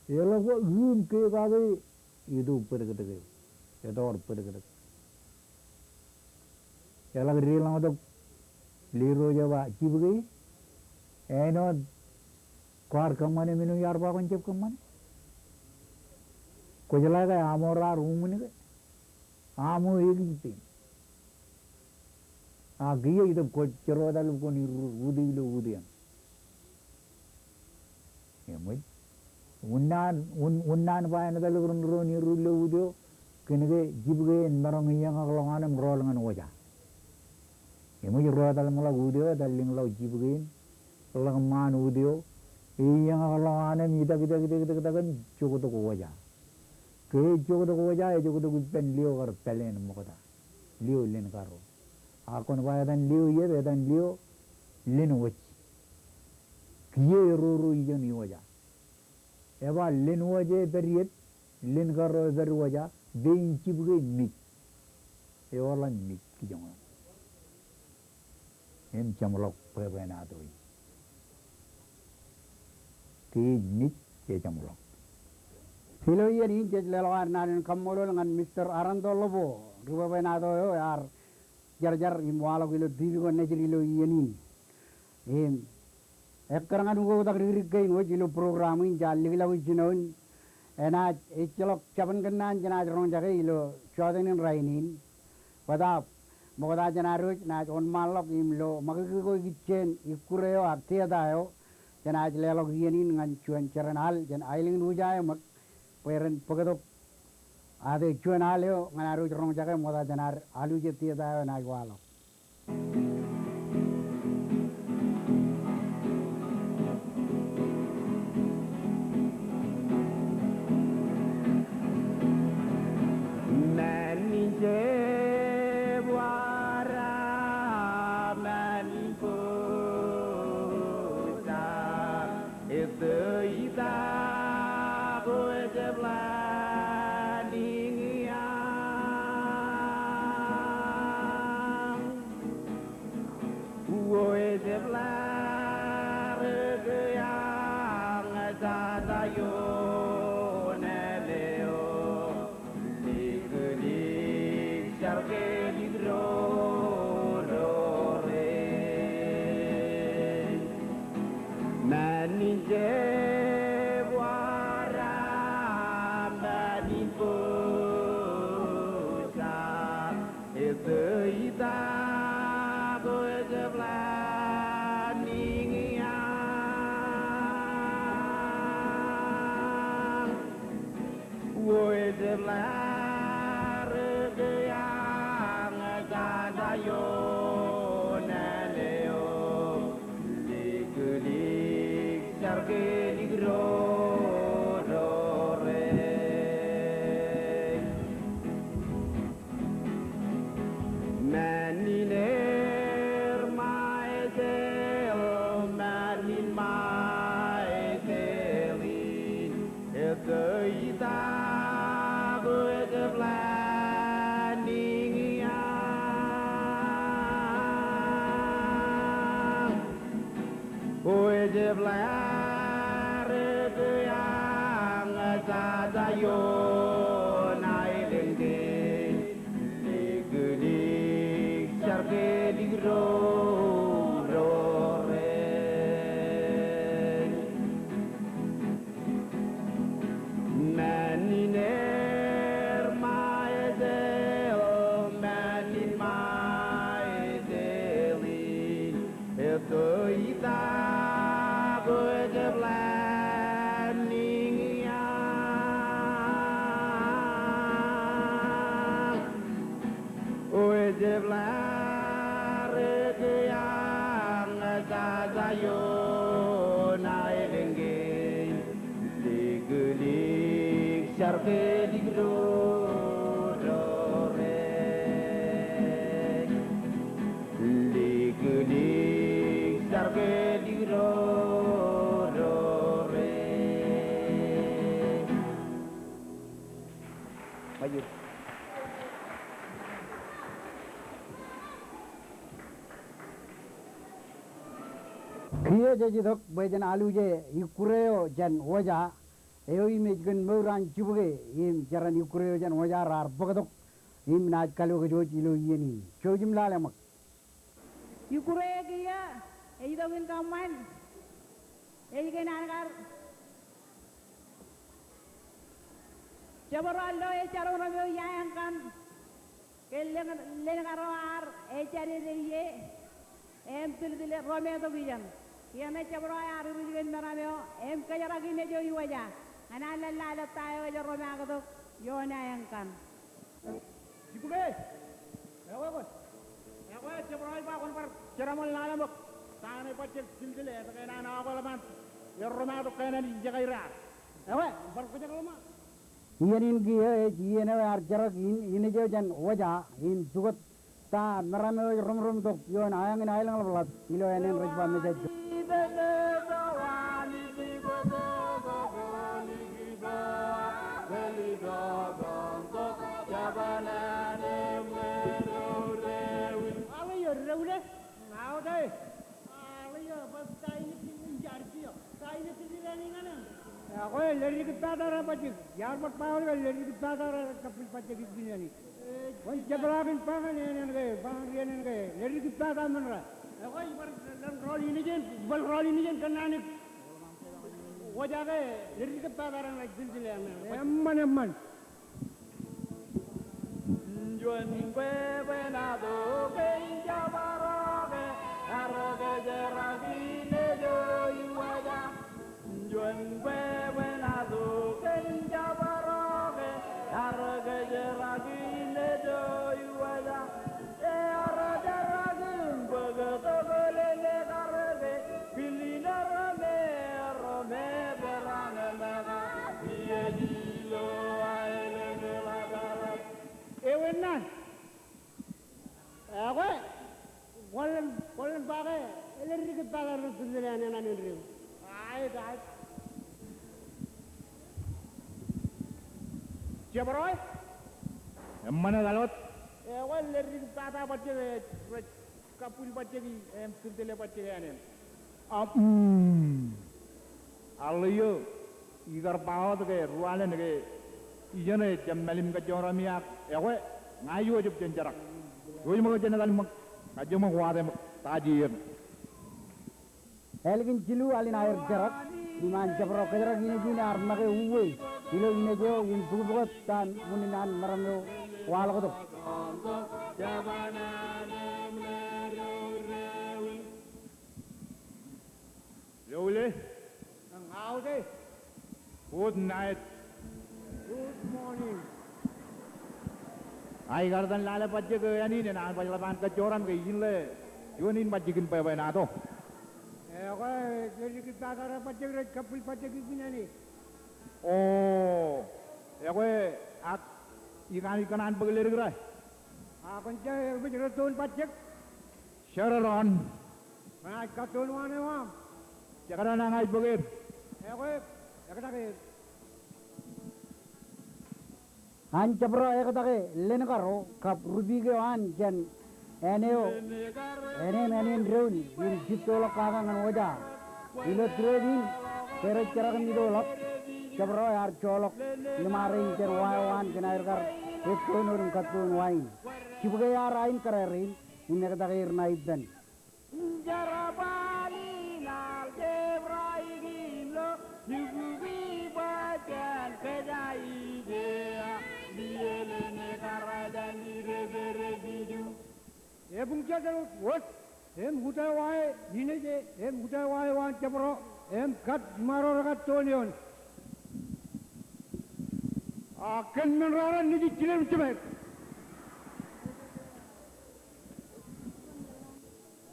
Eḷak ba, im ke kake ito bōdkōdkō eo. Etoor bōdkōdkō. Eḷak deḷọñtok Lerooj eo ba jibukwe, āinwōt kwaar kōṃṃane men eo iar ba kwōn jab kōṃṃane. Kwōjeḷā ke aṃ raar uṃwin ke, aṃ ekij pein. A kiiō itok kwōj jerọọk etal kwōn irrur utiej ilo utiej eṇ. Eṃōj. Unin, un-, unin ba enaaj etal ro, ro irrur ilo utiej eo, kōnke jibukwe en maroñ iiōñakḷọk an im rọọl ñan wōja. Eṃōj, ro etal ṃōḷọk utiej eo, etal lōñḷọk jibukwe in, ḷōk ṃaan utiej eo, eiiōñakḷọk an im itak, itak, itak, itak, itak im joktok wōja. Ke ejoktok wōja, ejoktok ippān lio kar pāleen ṃokta. Lio len karro. Ak kwōn ba etan lio iiet, etan lio len wōj. Kiiō eroro ijeṇ iwōja. Eba len wōj ej pād iiet, len karro ej pād wōja, pein jibukwe mej. Eoḷañ mej kijoñoul. Im jeṃḷọk bwebwenato in. Ke ej mej, ejeṃḷọk. Ilo iien in jej leḷọk ad naan in kaṃṃoolol ñan Mister Aranto Ḷobo, ri bwebwenato eo ear jarjar im waḷọk ilo TV ko Nejid ilo iien in. Im ekkar ñan ukoktak dikdik kein wōj ilo program in jaar likḷọk ijin eo in, enaaj ejjeḷọk jabōn kōnnaan jenaaj roñjake ilo jọteen in rainin. Bōtaab ṃokta jān ad wōj naaj wōnṃaanḷọk im lo ṃakūtkūt ko ikijjien ikkure eo ak tieta eo, jenaaj leḷọk iien in ñan juon jeran al jān aelōñ in Wūja eo ṃōk bwe ren bōktok ate juon al eo ñan ad wōj roñjake ṃokta jān ad aluje tieta eo enaaj waḷọk. Mān in jebwada, mān in bōjrak, etto ita ko ejjab ḷaaniñ iañ. Uwe ejjab ḷaar ke iañ jata ioon āleo. Liklik jar ke likdorore. Mān in jebwada, mān in bōjrak, etto ita ko ejjab ḷaaniñ iañ. Uwe ejjab ḷaar ke iañ jata ioon āleo. Liklik jar ke likdorore. Mān in er ṃaejeḷ, mān in ṃaejeḷ in, etto ita ko ejjab ḷaaniñ iañ. Uwe ejjab ḷaar ke iañ jata ioon aelōñ kein. Liklik jar ke likdorore. Mān in er ṃaejeḷ, mān in ṃaejeḷ in, etto ita ko ejjab ḷaaniñ iañ. Uwe ejjab ḷaar ke iañ jata ioon aelōñ kein. Liklik jar ke likdorore. Liklik jar ke likdorore. Kiiō jej itok bwe jen aluje ikkure eo jān wōja, eo im ej kōn mour an jibukwe im jeran ikkure eo jān Wōja raar bōktok im naaj kalokjwōj ilo iien in. Jouj im lale ṃōk. Ikkure kiiō ej itok in kōṃṃan, ej kōn an kar jabdewōt lo ej jar ro eo iaan kaṇ ke len, len kar ro ar ejjab dedeie im tiltile ro me tok ijeṇ. Kiiō ṇe jabdewōt ear iruj kōn meram eo im kōjrak in ej eo iwōja ñan an lōḷḷāḷọk ta eo ej ro me ak tok ioon iaan kaṇ. Jibukwe. Ekwe, ekwe. Ekwe, jabdewōt ej ba kwōn bar jeraaṃṃan lale ṃōk. Ta ṇe bajjek tiltile etke enaaj aokwe ḷōṃaanḷọk ro me ak tok ke enaaj ijekaide ad. Ekwe, bar kōjrak ḷōṃa. Iien in kiiō ej iien eo ear jerak in, in ej eo jān Wōja in pukot ta meram eo ej roñroñ tok ioon aeañ in aelōñḷapḷap ilo ānen rej ba Mejajjo. Ekwe, ledik ippa ta rej bajjek. Iar bar ba wōt ke ledik ippa ta rej kappij bajjek ijin āne. Kwōn jepḷaak in ba ñan ānen ke, ba ñan ri ānen ke, ledik ippa ta men ra. Ekwe, ibar lōñ rọọl in ijin, ibar rọọl in ijin kōnnaan in Wōja ke ledik ippa ta rej tiltile āne. Eṃṃan, eṃṃan. Juon kwe bwe enaaj tok in jabdewōt ke ear kōjrak in ej eo iwōja. Juon kwe bwe enaaj tok in jabdewōt ke ear kōjrak in ej eo iwōja. Ear jerak im bōktok lelekar ke kiliin ro me, ro me peran meḷeḷe. Ilo aelōñ eo ḷapḷap. Ewi naan? Ekwe, kwōn, kwōn ba ke ledik ippa ta rej tiltile āne ñan ānen rein. Aet, aet. Jabdewōt? Eṃṃan, etal wōt. Ekwe, ledik ippa ta bajjek rej kappij bajjek im tiltile bajjek āne. Aṃ, mm. Aḷe eo, ikar ba wōt ke ruwalen ke ijeṇe jab mālim kajjoñrami ak ekwe, ña ij wōjab jān jerak. Jouj ṃōk jān etal ṃōk, kajjioñ ṃōk wate ṃōk, ta ej iien. Ālikin jilu al in aer jerak, im an jabdewōt kōjrak in ej in ear make uwe ilo in ej eo im bukbukot ta unin an meram eo waḷọktok. Doule. Ña ode. Good night. Good morning. Ak ikar etan lale bajjek eo āne in, enaaj baj ḷap an kajjoram ke ijin ḷe juon in bajjek in bwebwenato. Ekwe, ledik ippa ta rej bajjek rej kappij bajjek ijin āne. O, ekwe, ak ikōṇaan bōk ledik ro? Ak kwōn je rej bōk retoon bajjek. Jar doon. Ña ij kattoon waan eo aṃ. Jekdọọn ña ij bōk er. Ekwe, ektak er. An jabdewōt ektake lenkaro kab rubik eo an jān āne eo, āne im āne in doon, im jittoḷọk kake ñan Wōja. Ilo trip in, ke rej jerak im itok ḷọk, jabdewōt ear joḷọk liṃa rein jān wa eo an kōn aer kar ettoon wōt im kattoon wa in. Jibukwe ear ain kōrā rein, im ektake er ṇa ippān. Ebuñjatōl wōt, im uta wa e ineje, im uta wa e waan jabdewōt, im kat iṃaro rekattoon eoon. Ak kōn men raar nejid jinen jimeer.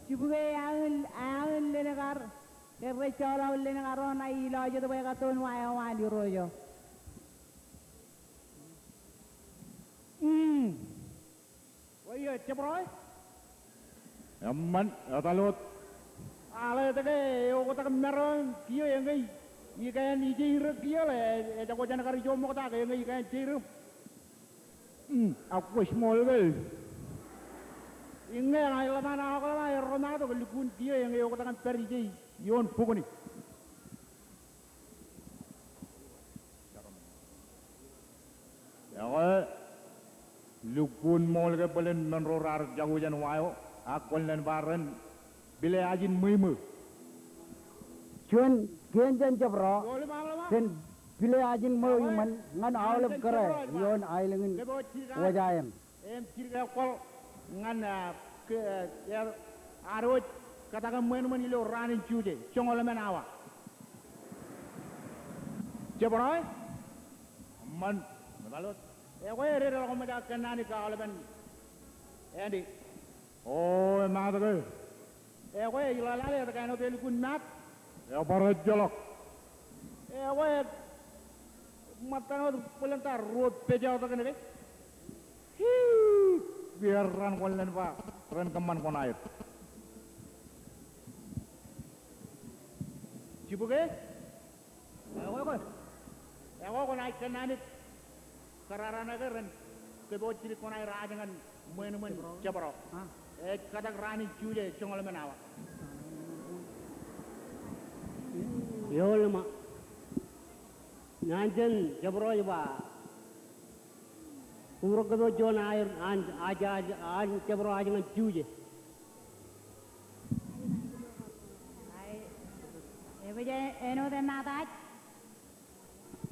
Jibukwe eañin, eañin lenkar, ke rej joḷọk lenkar eo ṇa ilo jet bwe ekattoon wa eo an Irooj eo. Mm. Eo, jabdewōt? Eṃṃan, etal wōt. Aḷe etke eoktak maro kiiō eñe ikāān ijeir kiiō ḷe, ejako jān kar ijo ṃokta ke eñe ikāān jeir? Mm, ak kwōj ṃool ke? Iññā ña ij ḷōṃaan aokḷọk ḷọk erro ṃato ke lukkuun kiiō eñe eoktak im pād ije ioon bukuni. Lukkuun ṃool ke bōlen men ro raar jako jān wa eo, ak kwōn len ba ren pile ajin ṃweo ṃweo. Juon kien jān jabdewōt, jen pile ajin ṃweo iṃōn ñan aolep kōrā ioon aelōñ in Wōjāeṃ. Im jidik ekwōḷ ñan, ah, ke, eh, ad wōj kōtake ṃweo ṃweo ilo raan in Juje, joñoul emān awa. Jabdewōt, eṃṃan, meḷọkḷọk. Ekwe, ededeḷọk ṃōj aō kōnnaan kōn aolepen Andy. O, emaat ke. Ekwe, ej lale, etke āinwōt elukkuun maat? Ebar ejjeḷọk. Ekwe, ṃōttan wōt bōlen ta ruo pejọọtōk ṇe ke. Hii, iar raan kwōn len ba ren kōṃṃan koṇaer. Jibukwe? Ekwe, ekwe. Ekwe kwōnaaj kōnnaan kōrā raṇe ke ren kōpooj jidik koṇaer ajri ñan ṃweo ṃweo jabdewōt. Ej kōtake raan in Juje joñoul emān awa. Ioon ḷōṃa. Ñan jān jabdewōt ej ba, kōmro kōpooj juon aer an, an jabdewōt ajri ñan Juje. Ai, ebōj āinwōt emaat aje?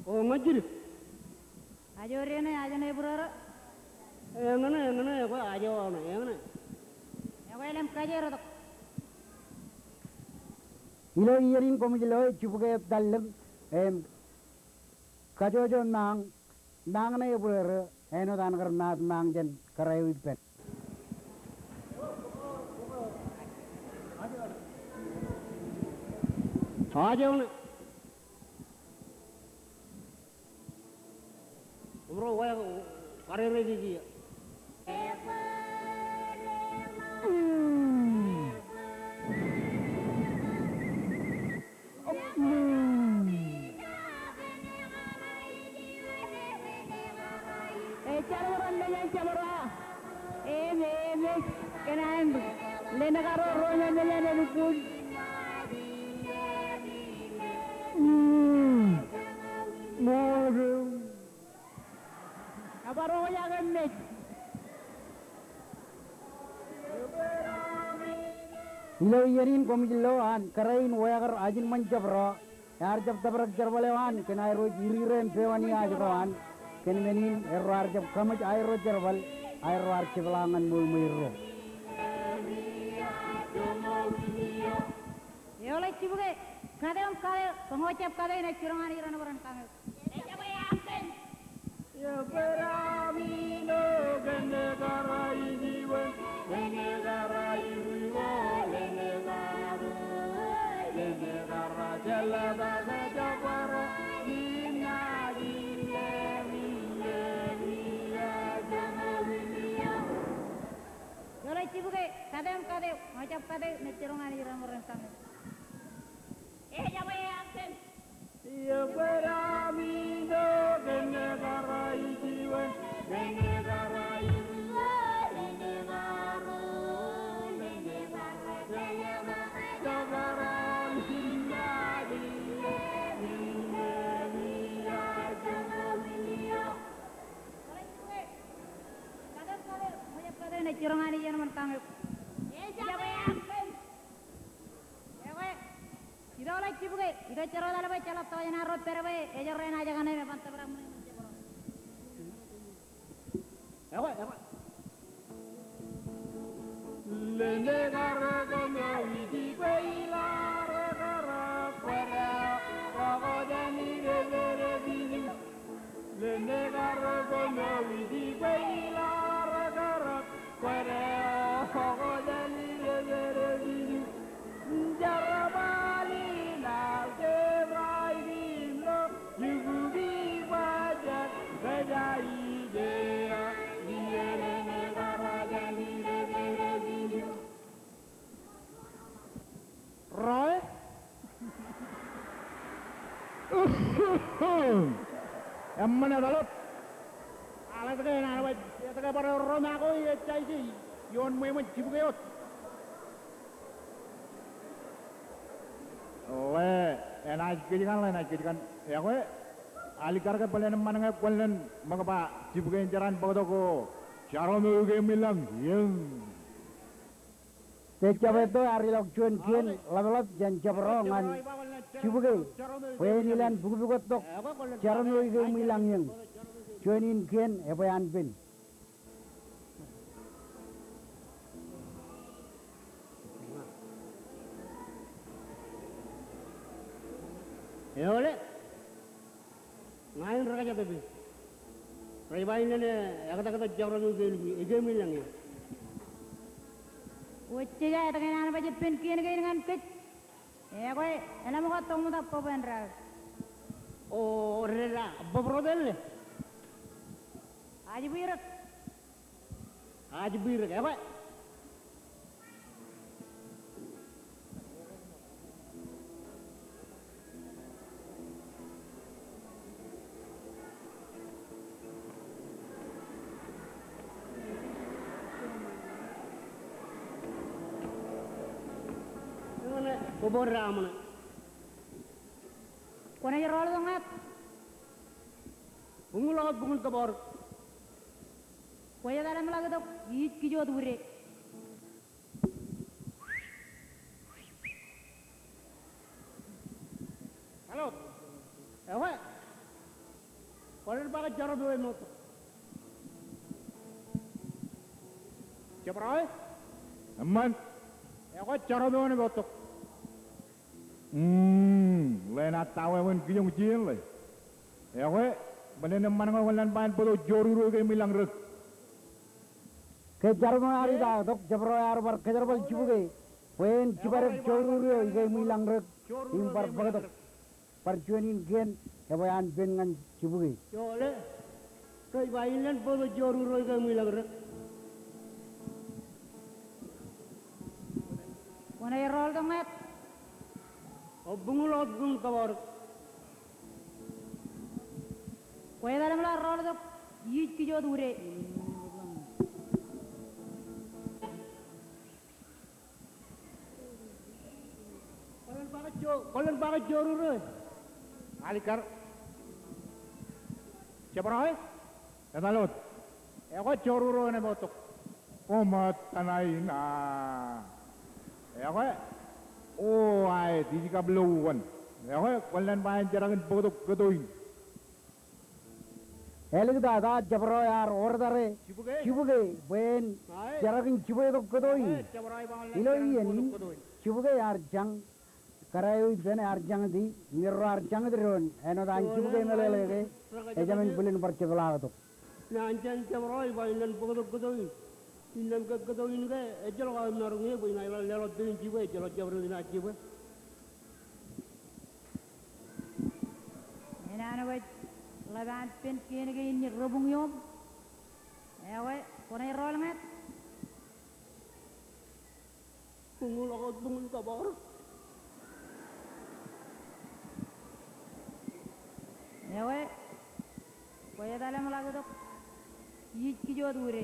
O, ñan jidik. Ajo dene, ajo ṇe ebōrere? Eñṇe, eñṇe, ekwe ajo ṇe, eñṇe. Ekwe lem kajeer tok. Ilo iien in koṃij lo jibukwe eo tallōñ, im kajojo mañ, mañ ṇe ebōrere, āinwōt an kar maat mañ jān kōrā eo ippān. Ajo ṇe. Kōmro wā, karere jikier. Ej jar bōran mejān jabdewōt. Im, im, ej kōṇaan lelōñ kar ro ro mejān elukkuun. Ebar roñjake mej. Ilo iien in koṃij lo an kōrā in wākar ajri ṃōn jabdewōt, ear jab tōprak jerbal eo an kōn aerro ej ri-ri im pewan iaj ro an, kōn men in erro ar jab kaṃōj aerro jerbal, aerro ar jepḷaak ñan ṃweo ṃweo erro. Eoḷe jibukwe, kate im kate, bwe ñe ejab kate, inaaj jiroñ Anij ren bwe ren kaṃ eok. Eoḷe jibukwe, kate im kate, ñe ejab kate, inaaj jiroñ Anij ren bwe ren kaṃ eok. Kate im kate, ñe ejab kate, inaaj jiroñ Anij ren bwe ren kaṃ eok. Ekwe, ido ḷe jibukwe, ido ej jerọwiwi ḷọk bwe ejjeḷọk tokjān arro pād bwe ejorrāān ajri kaṇe im eban tōprak ṃweo ṃweo jabdewōt. Ekwe, ekwe. Roe? Eṃṃan etal wōt. Al etke enaaj ba, etke bar erro make eo ej jaje ioon ṃweo ṃōn jibukwe wōt. Ḷe, enaaj kōjkan, ḷe enaaj kōjkan. Ekwe. Alikkar ke bōlen eṃṃan ñe kwōn len ṃōk ba jibukeen jeran bōktok ko jarom eo ikeemwilañ iien. Ke jab etto ear ilọk juon kien ḷapḷap jān jabdewōt ñan jibuke bwe en ilan bukbuktok jarom eo ikeemwilañ iien. Juon in kien ebwe an pen. Eole. Ña in rej kajjitōk pen. Rej ba in len ektaktak jarom eo ikeemwilañ iien. Kwōj jab etke en an baj ippān kien kein ñan kōj? Ekwe, eḷap ṃōk tok ṃōttan bōb eo an raar. O, rej bōb ro pen le? Ajbwirōk. Ajbwirōk, ekwe. Eñṇe, bōb eo an raar ṃōṇe. Kwōnaaj rọọltok ñāāt. Buñuḷọk wōt buñun kōbọọr. Kwōj etalōmḷọktok iij kijoot wūde. Alot. Ekwe. Kwōlen ba ke jarom eo ej ṃoottok. Jabdewōt. Eṃṃan. Ekwe jarom eo ej ṃoottok. Mm, ḷenaaj ta wāween kijoñ jien ḷe. Ekwe, bōlen eṃṃan ñe kwōn len ba en bōktok jorur eo ikeemwilañ rōk. Ke jarom eo ear itaaktok, jabdewōt ear bar kōjerbal jibuke bwe en jibadek jorur eo ikeemwilañ rōk im bar bōktok. Bar juon in kien ebwe an pen ñan jibuke. Eole. Rej ba in len bōktok jorur eo ikeemwilañ rōk. Kwōnaaj rọọltok ñāāt. O buñuḷọk wōt buñun kōbọọr. Kwōj etalōmḷọk rọọltok iij kijoot wūde. Kwōlen ba ke jo-, kwōlen ba ke jorur eo. Alikkar. Jabdewōt. Etal wōt. Ekwe jorur eo enaaj ṃoottok. O ṃōttan aina. Ekwe. O aet, ij kab lo uwan. Ekwe, kwōn len ba en jerak in bōktok kōto in. Āliktata jabdewōt ear order e jibuke bwe en jerak in jibwetok kōto in. Ilo iien in jibuke ear jañ, kōrā eo ippān ear jañiti, im erro ear jañit doon, āinwōt an jibuke meḷeḷe ke ejāmin bwilin bar jepḷaaktok. Ña an jān jabdewōt ij ba in len bōktok kōto in. Innām ke kōto in ke ejjeḷọk aō maroñ e bwe inaaj leḷọk pein jibwe, ejjeḷọk jabdewōt in aō jibwe. Enana wōj ḷap an pen kien kein rej buñ iom. Ewe, kwōnaaj rọọl ñāāt. Buñuḷọk wōt buñun kōbọọr. Ewe, kwōj etal im ḷak tok. Iij kijoot wūde.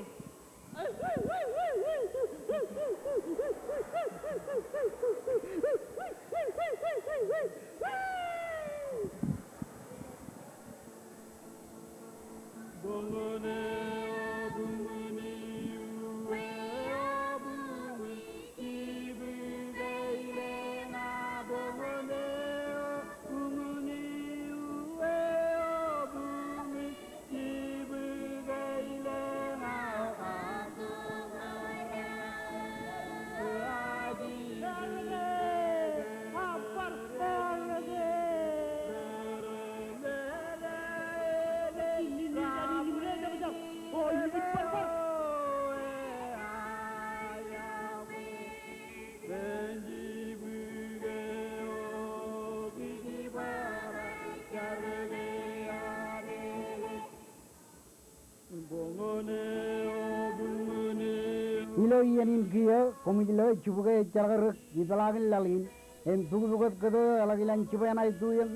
Ilo iien in kiiō, koṃij lo jibuke ejjeḷọk rōk ipeḷaakin laḷ in, im bukbukot kōto eo eḷak ilān jibwe ṇae tuiōñ,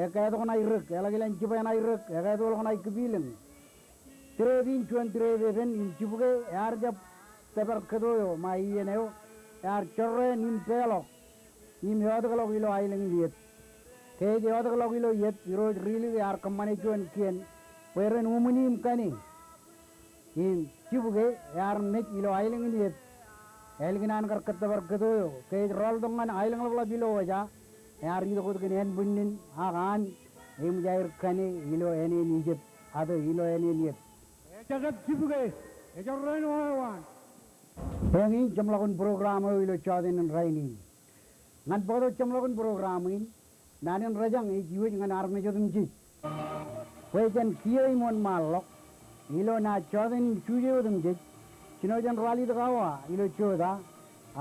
ekātok ṇae rōk, eḷak ilān jibwe ṇae rōk, ekātok ṇae kipilōñ. Tūreep in juon tūreep epen im jibuke ear jab tōpar kōto eo ṃae iien eo, ear jorrāān im peḷọk im eotikḷọk ilo aelōñ in iiet. Ke ej eotakḷọk ilo iep, Irooj Rilik ear kōṃṃane juon kien bwe ren uṃwin im kane. Im jibwe ear mej ilo aelōñ in iep ālikin an kar kōttōpar kōto eo. Ke ej rọọltok ñan aelōñ ḷapḷap ilo wōja, ear itok wōt kōn ānbwinnin ak an eṃōj aer kane ilo āne in Ijipt, ak ilo āne in iep. Ejjab jibwe, ejjab ren wāween. Eñin jeṃḷọkin program eo ilo jọteen in rainin. Ñan bōktok jeṃḷọkin program in, naan in rōjañ ej iwōj ñan armej otemjej. Bwe jen kiiō im wōnṃaanḷọk ilo naaj jọteen in Juje otemjej, jino jen ralitōk awa ilo jota,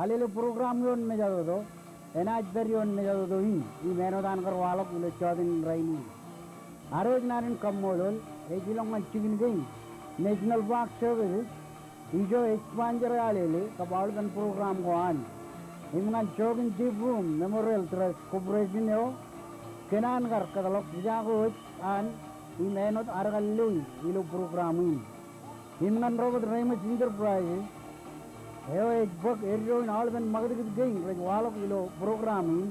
Allele program ioon mejatoto enaaj pād ioon mejatoto in im āinwōt an kar waḷọk ilo jọteen in rainin. Ad wōj naan in kaṃṃoolol ej ilọk ñan jikin kein National Park Services ijo ej sponsor e Allele kab aolepen program ko an. Im ñan Joachim deBrum Memorial Trust Corporation eo kōn an kar kōtḷọk ijaake wōj an im āinwōt ad kar loi ilo program in. Im ñan Robert Reimers Enterprises eo ej bōk eddo in aolepen ṃakūtkūt kein rej waḷọk ilo program in.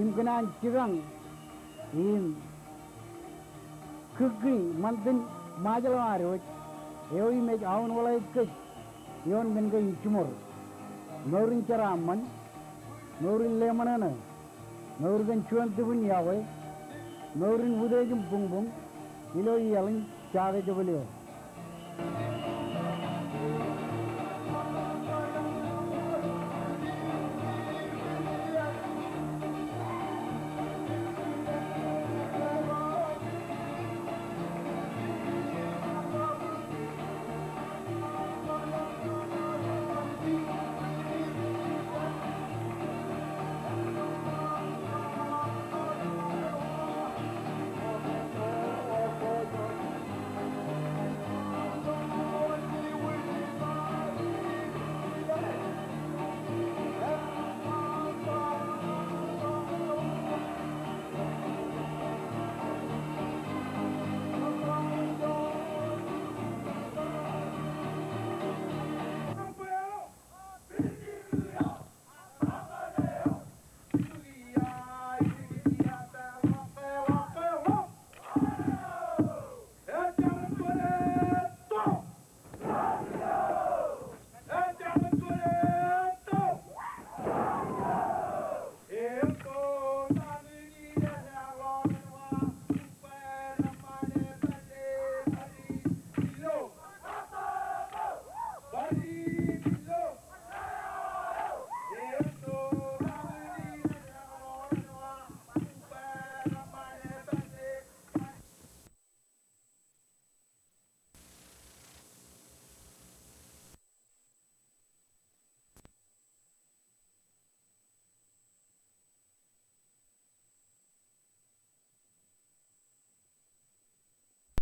Im kōn an jikañ im kiki ṃantin Ṃajeḷ eo ad wōj eo im ej aunwōḷā kōj ioon kōn kein jiṃor. Mour in jeraaṃṃan, mour in leṃōṇōṇō, mour kōn juon tūbin iọkwe, mour in utiej im buñbuñ ilo iaḷ in Jake Jebel eo.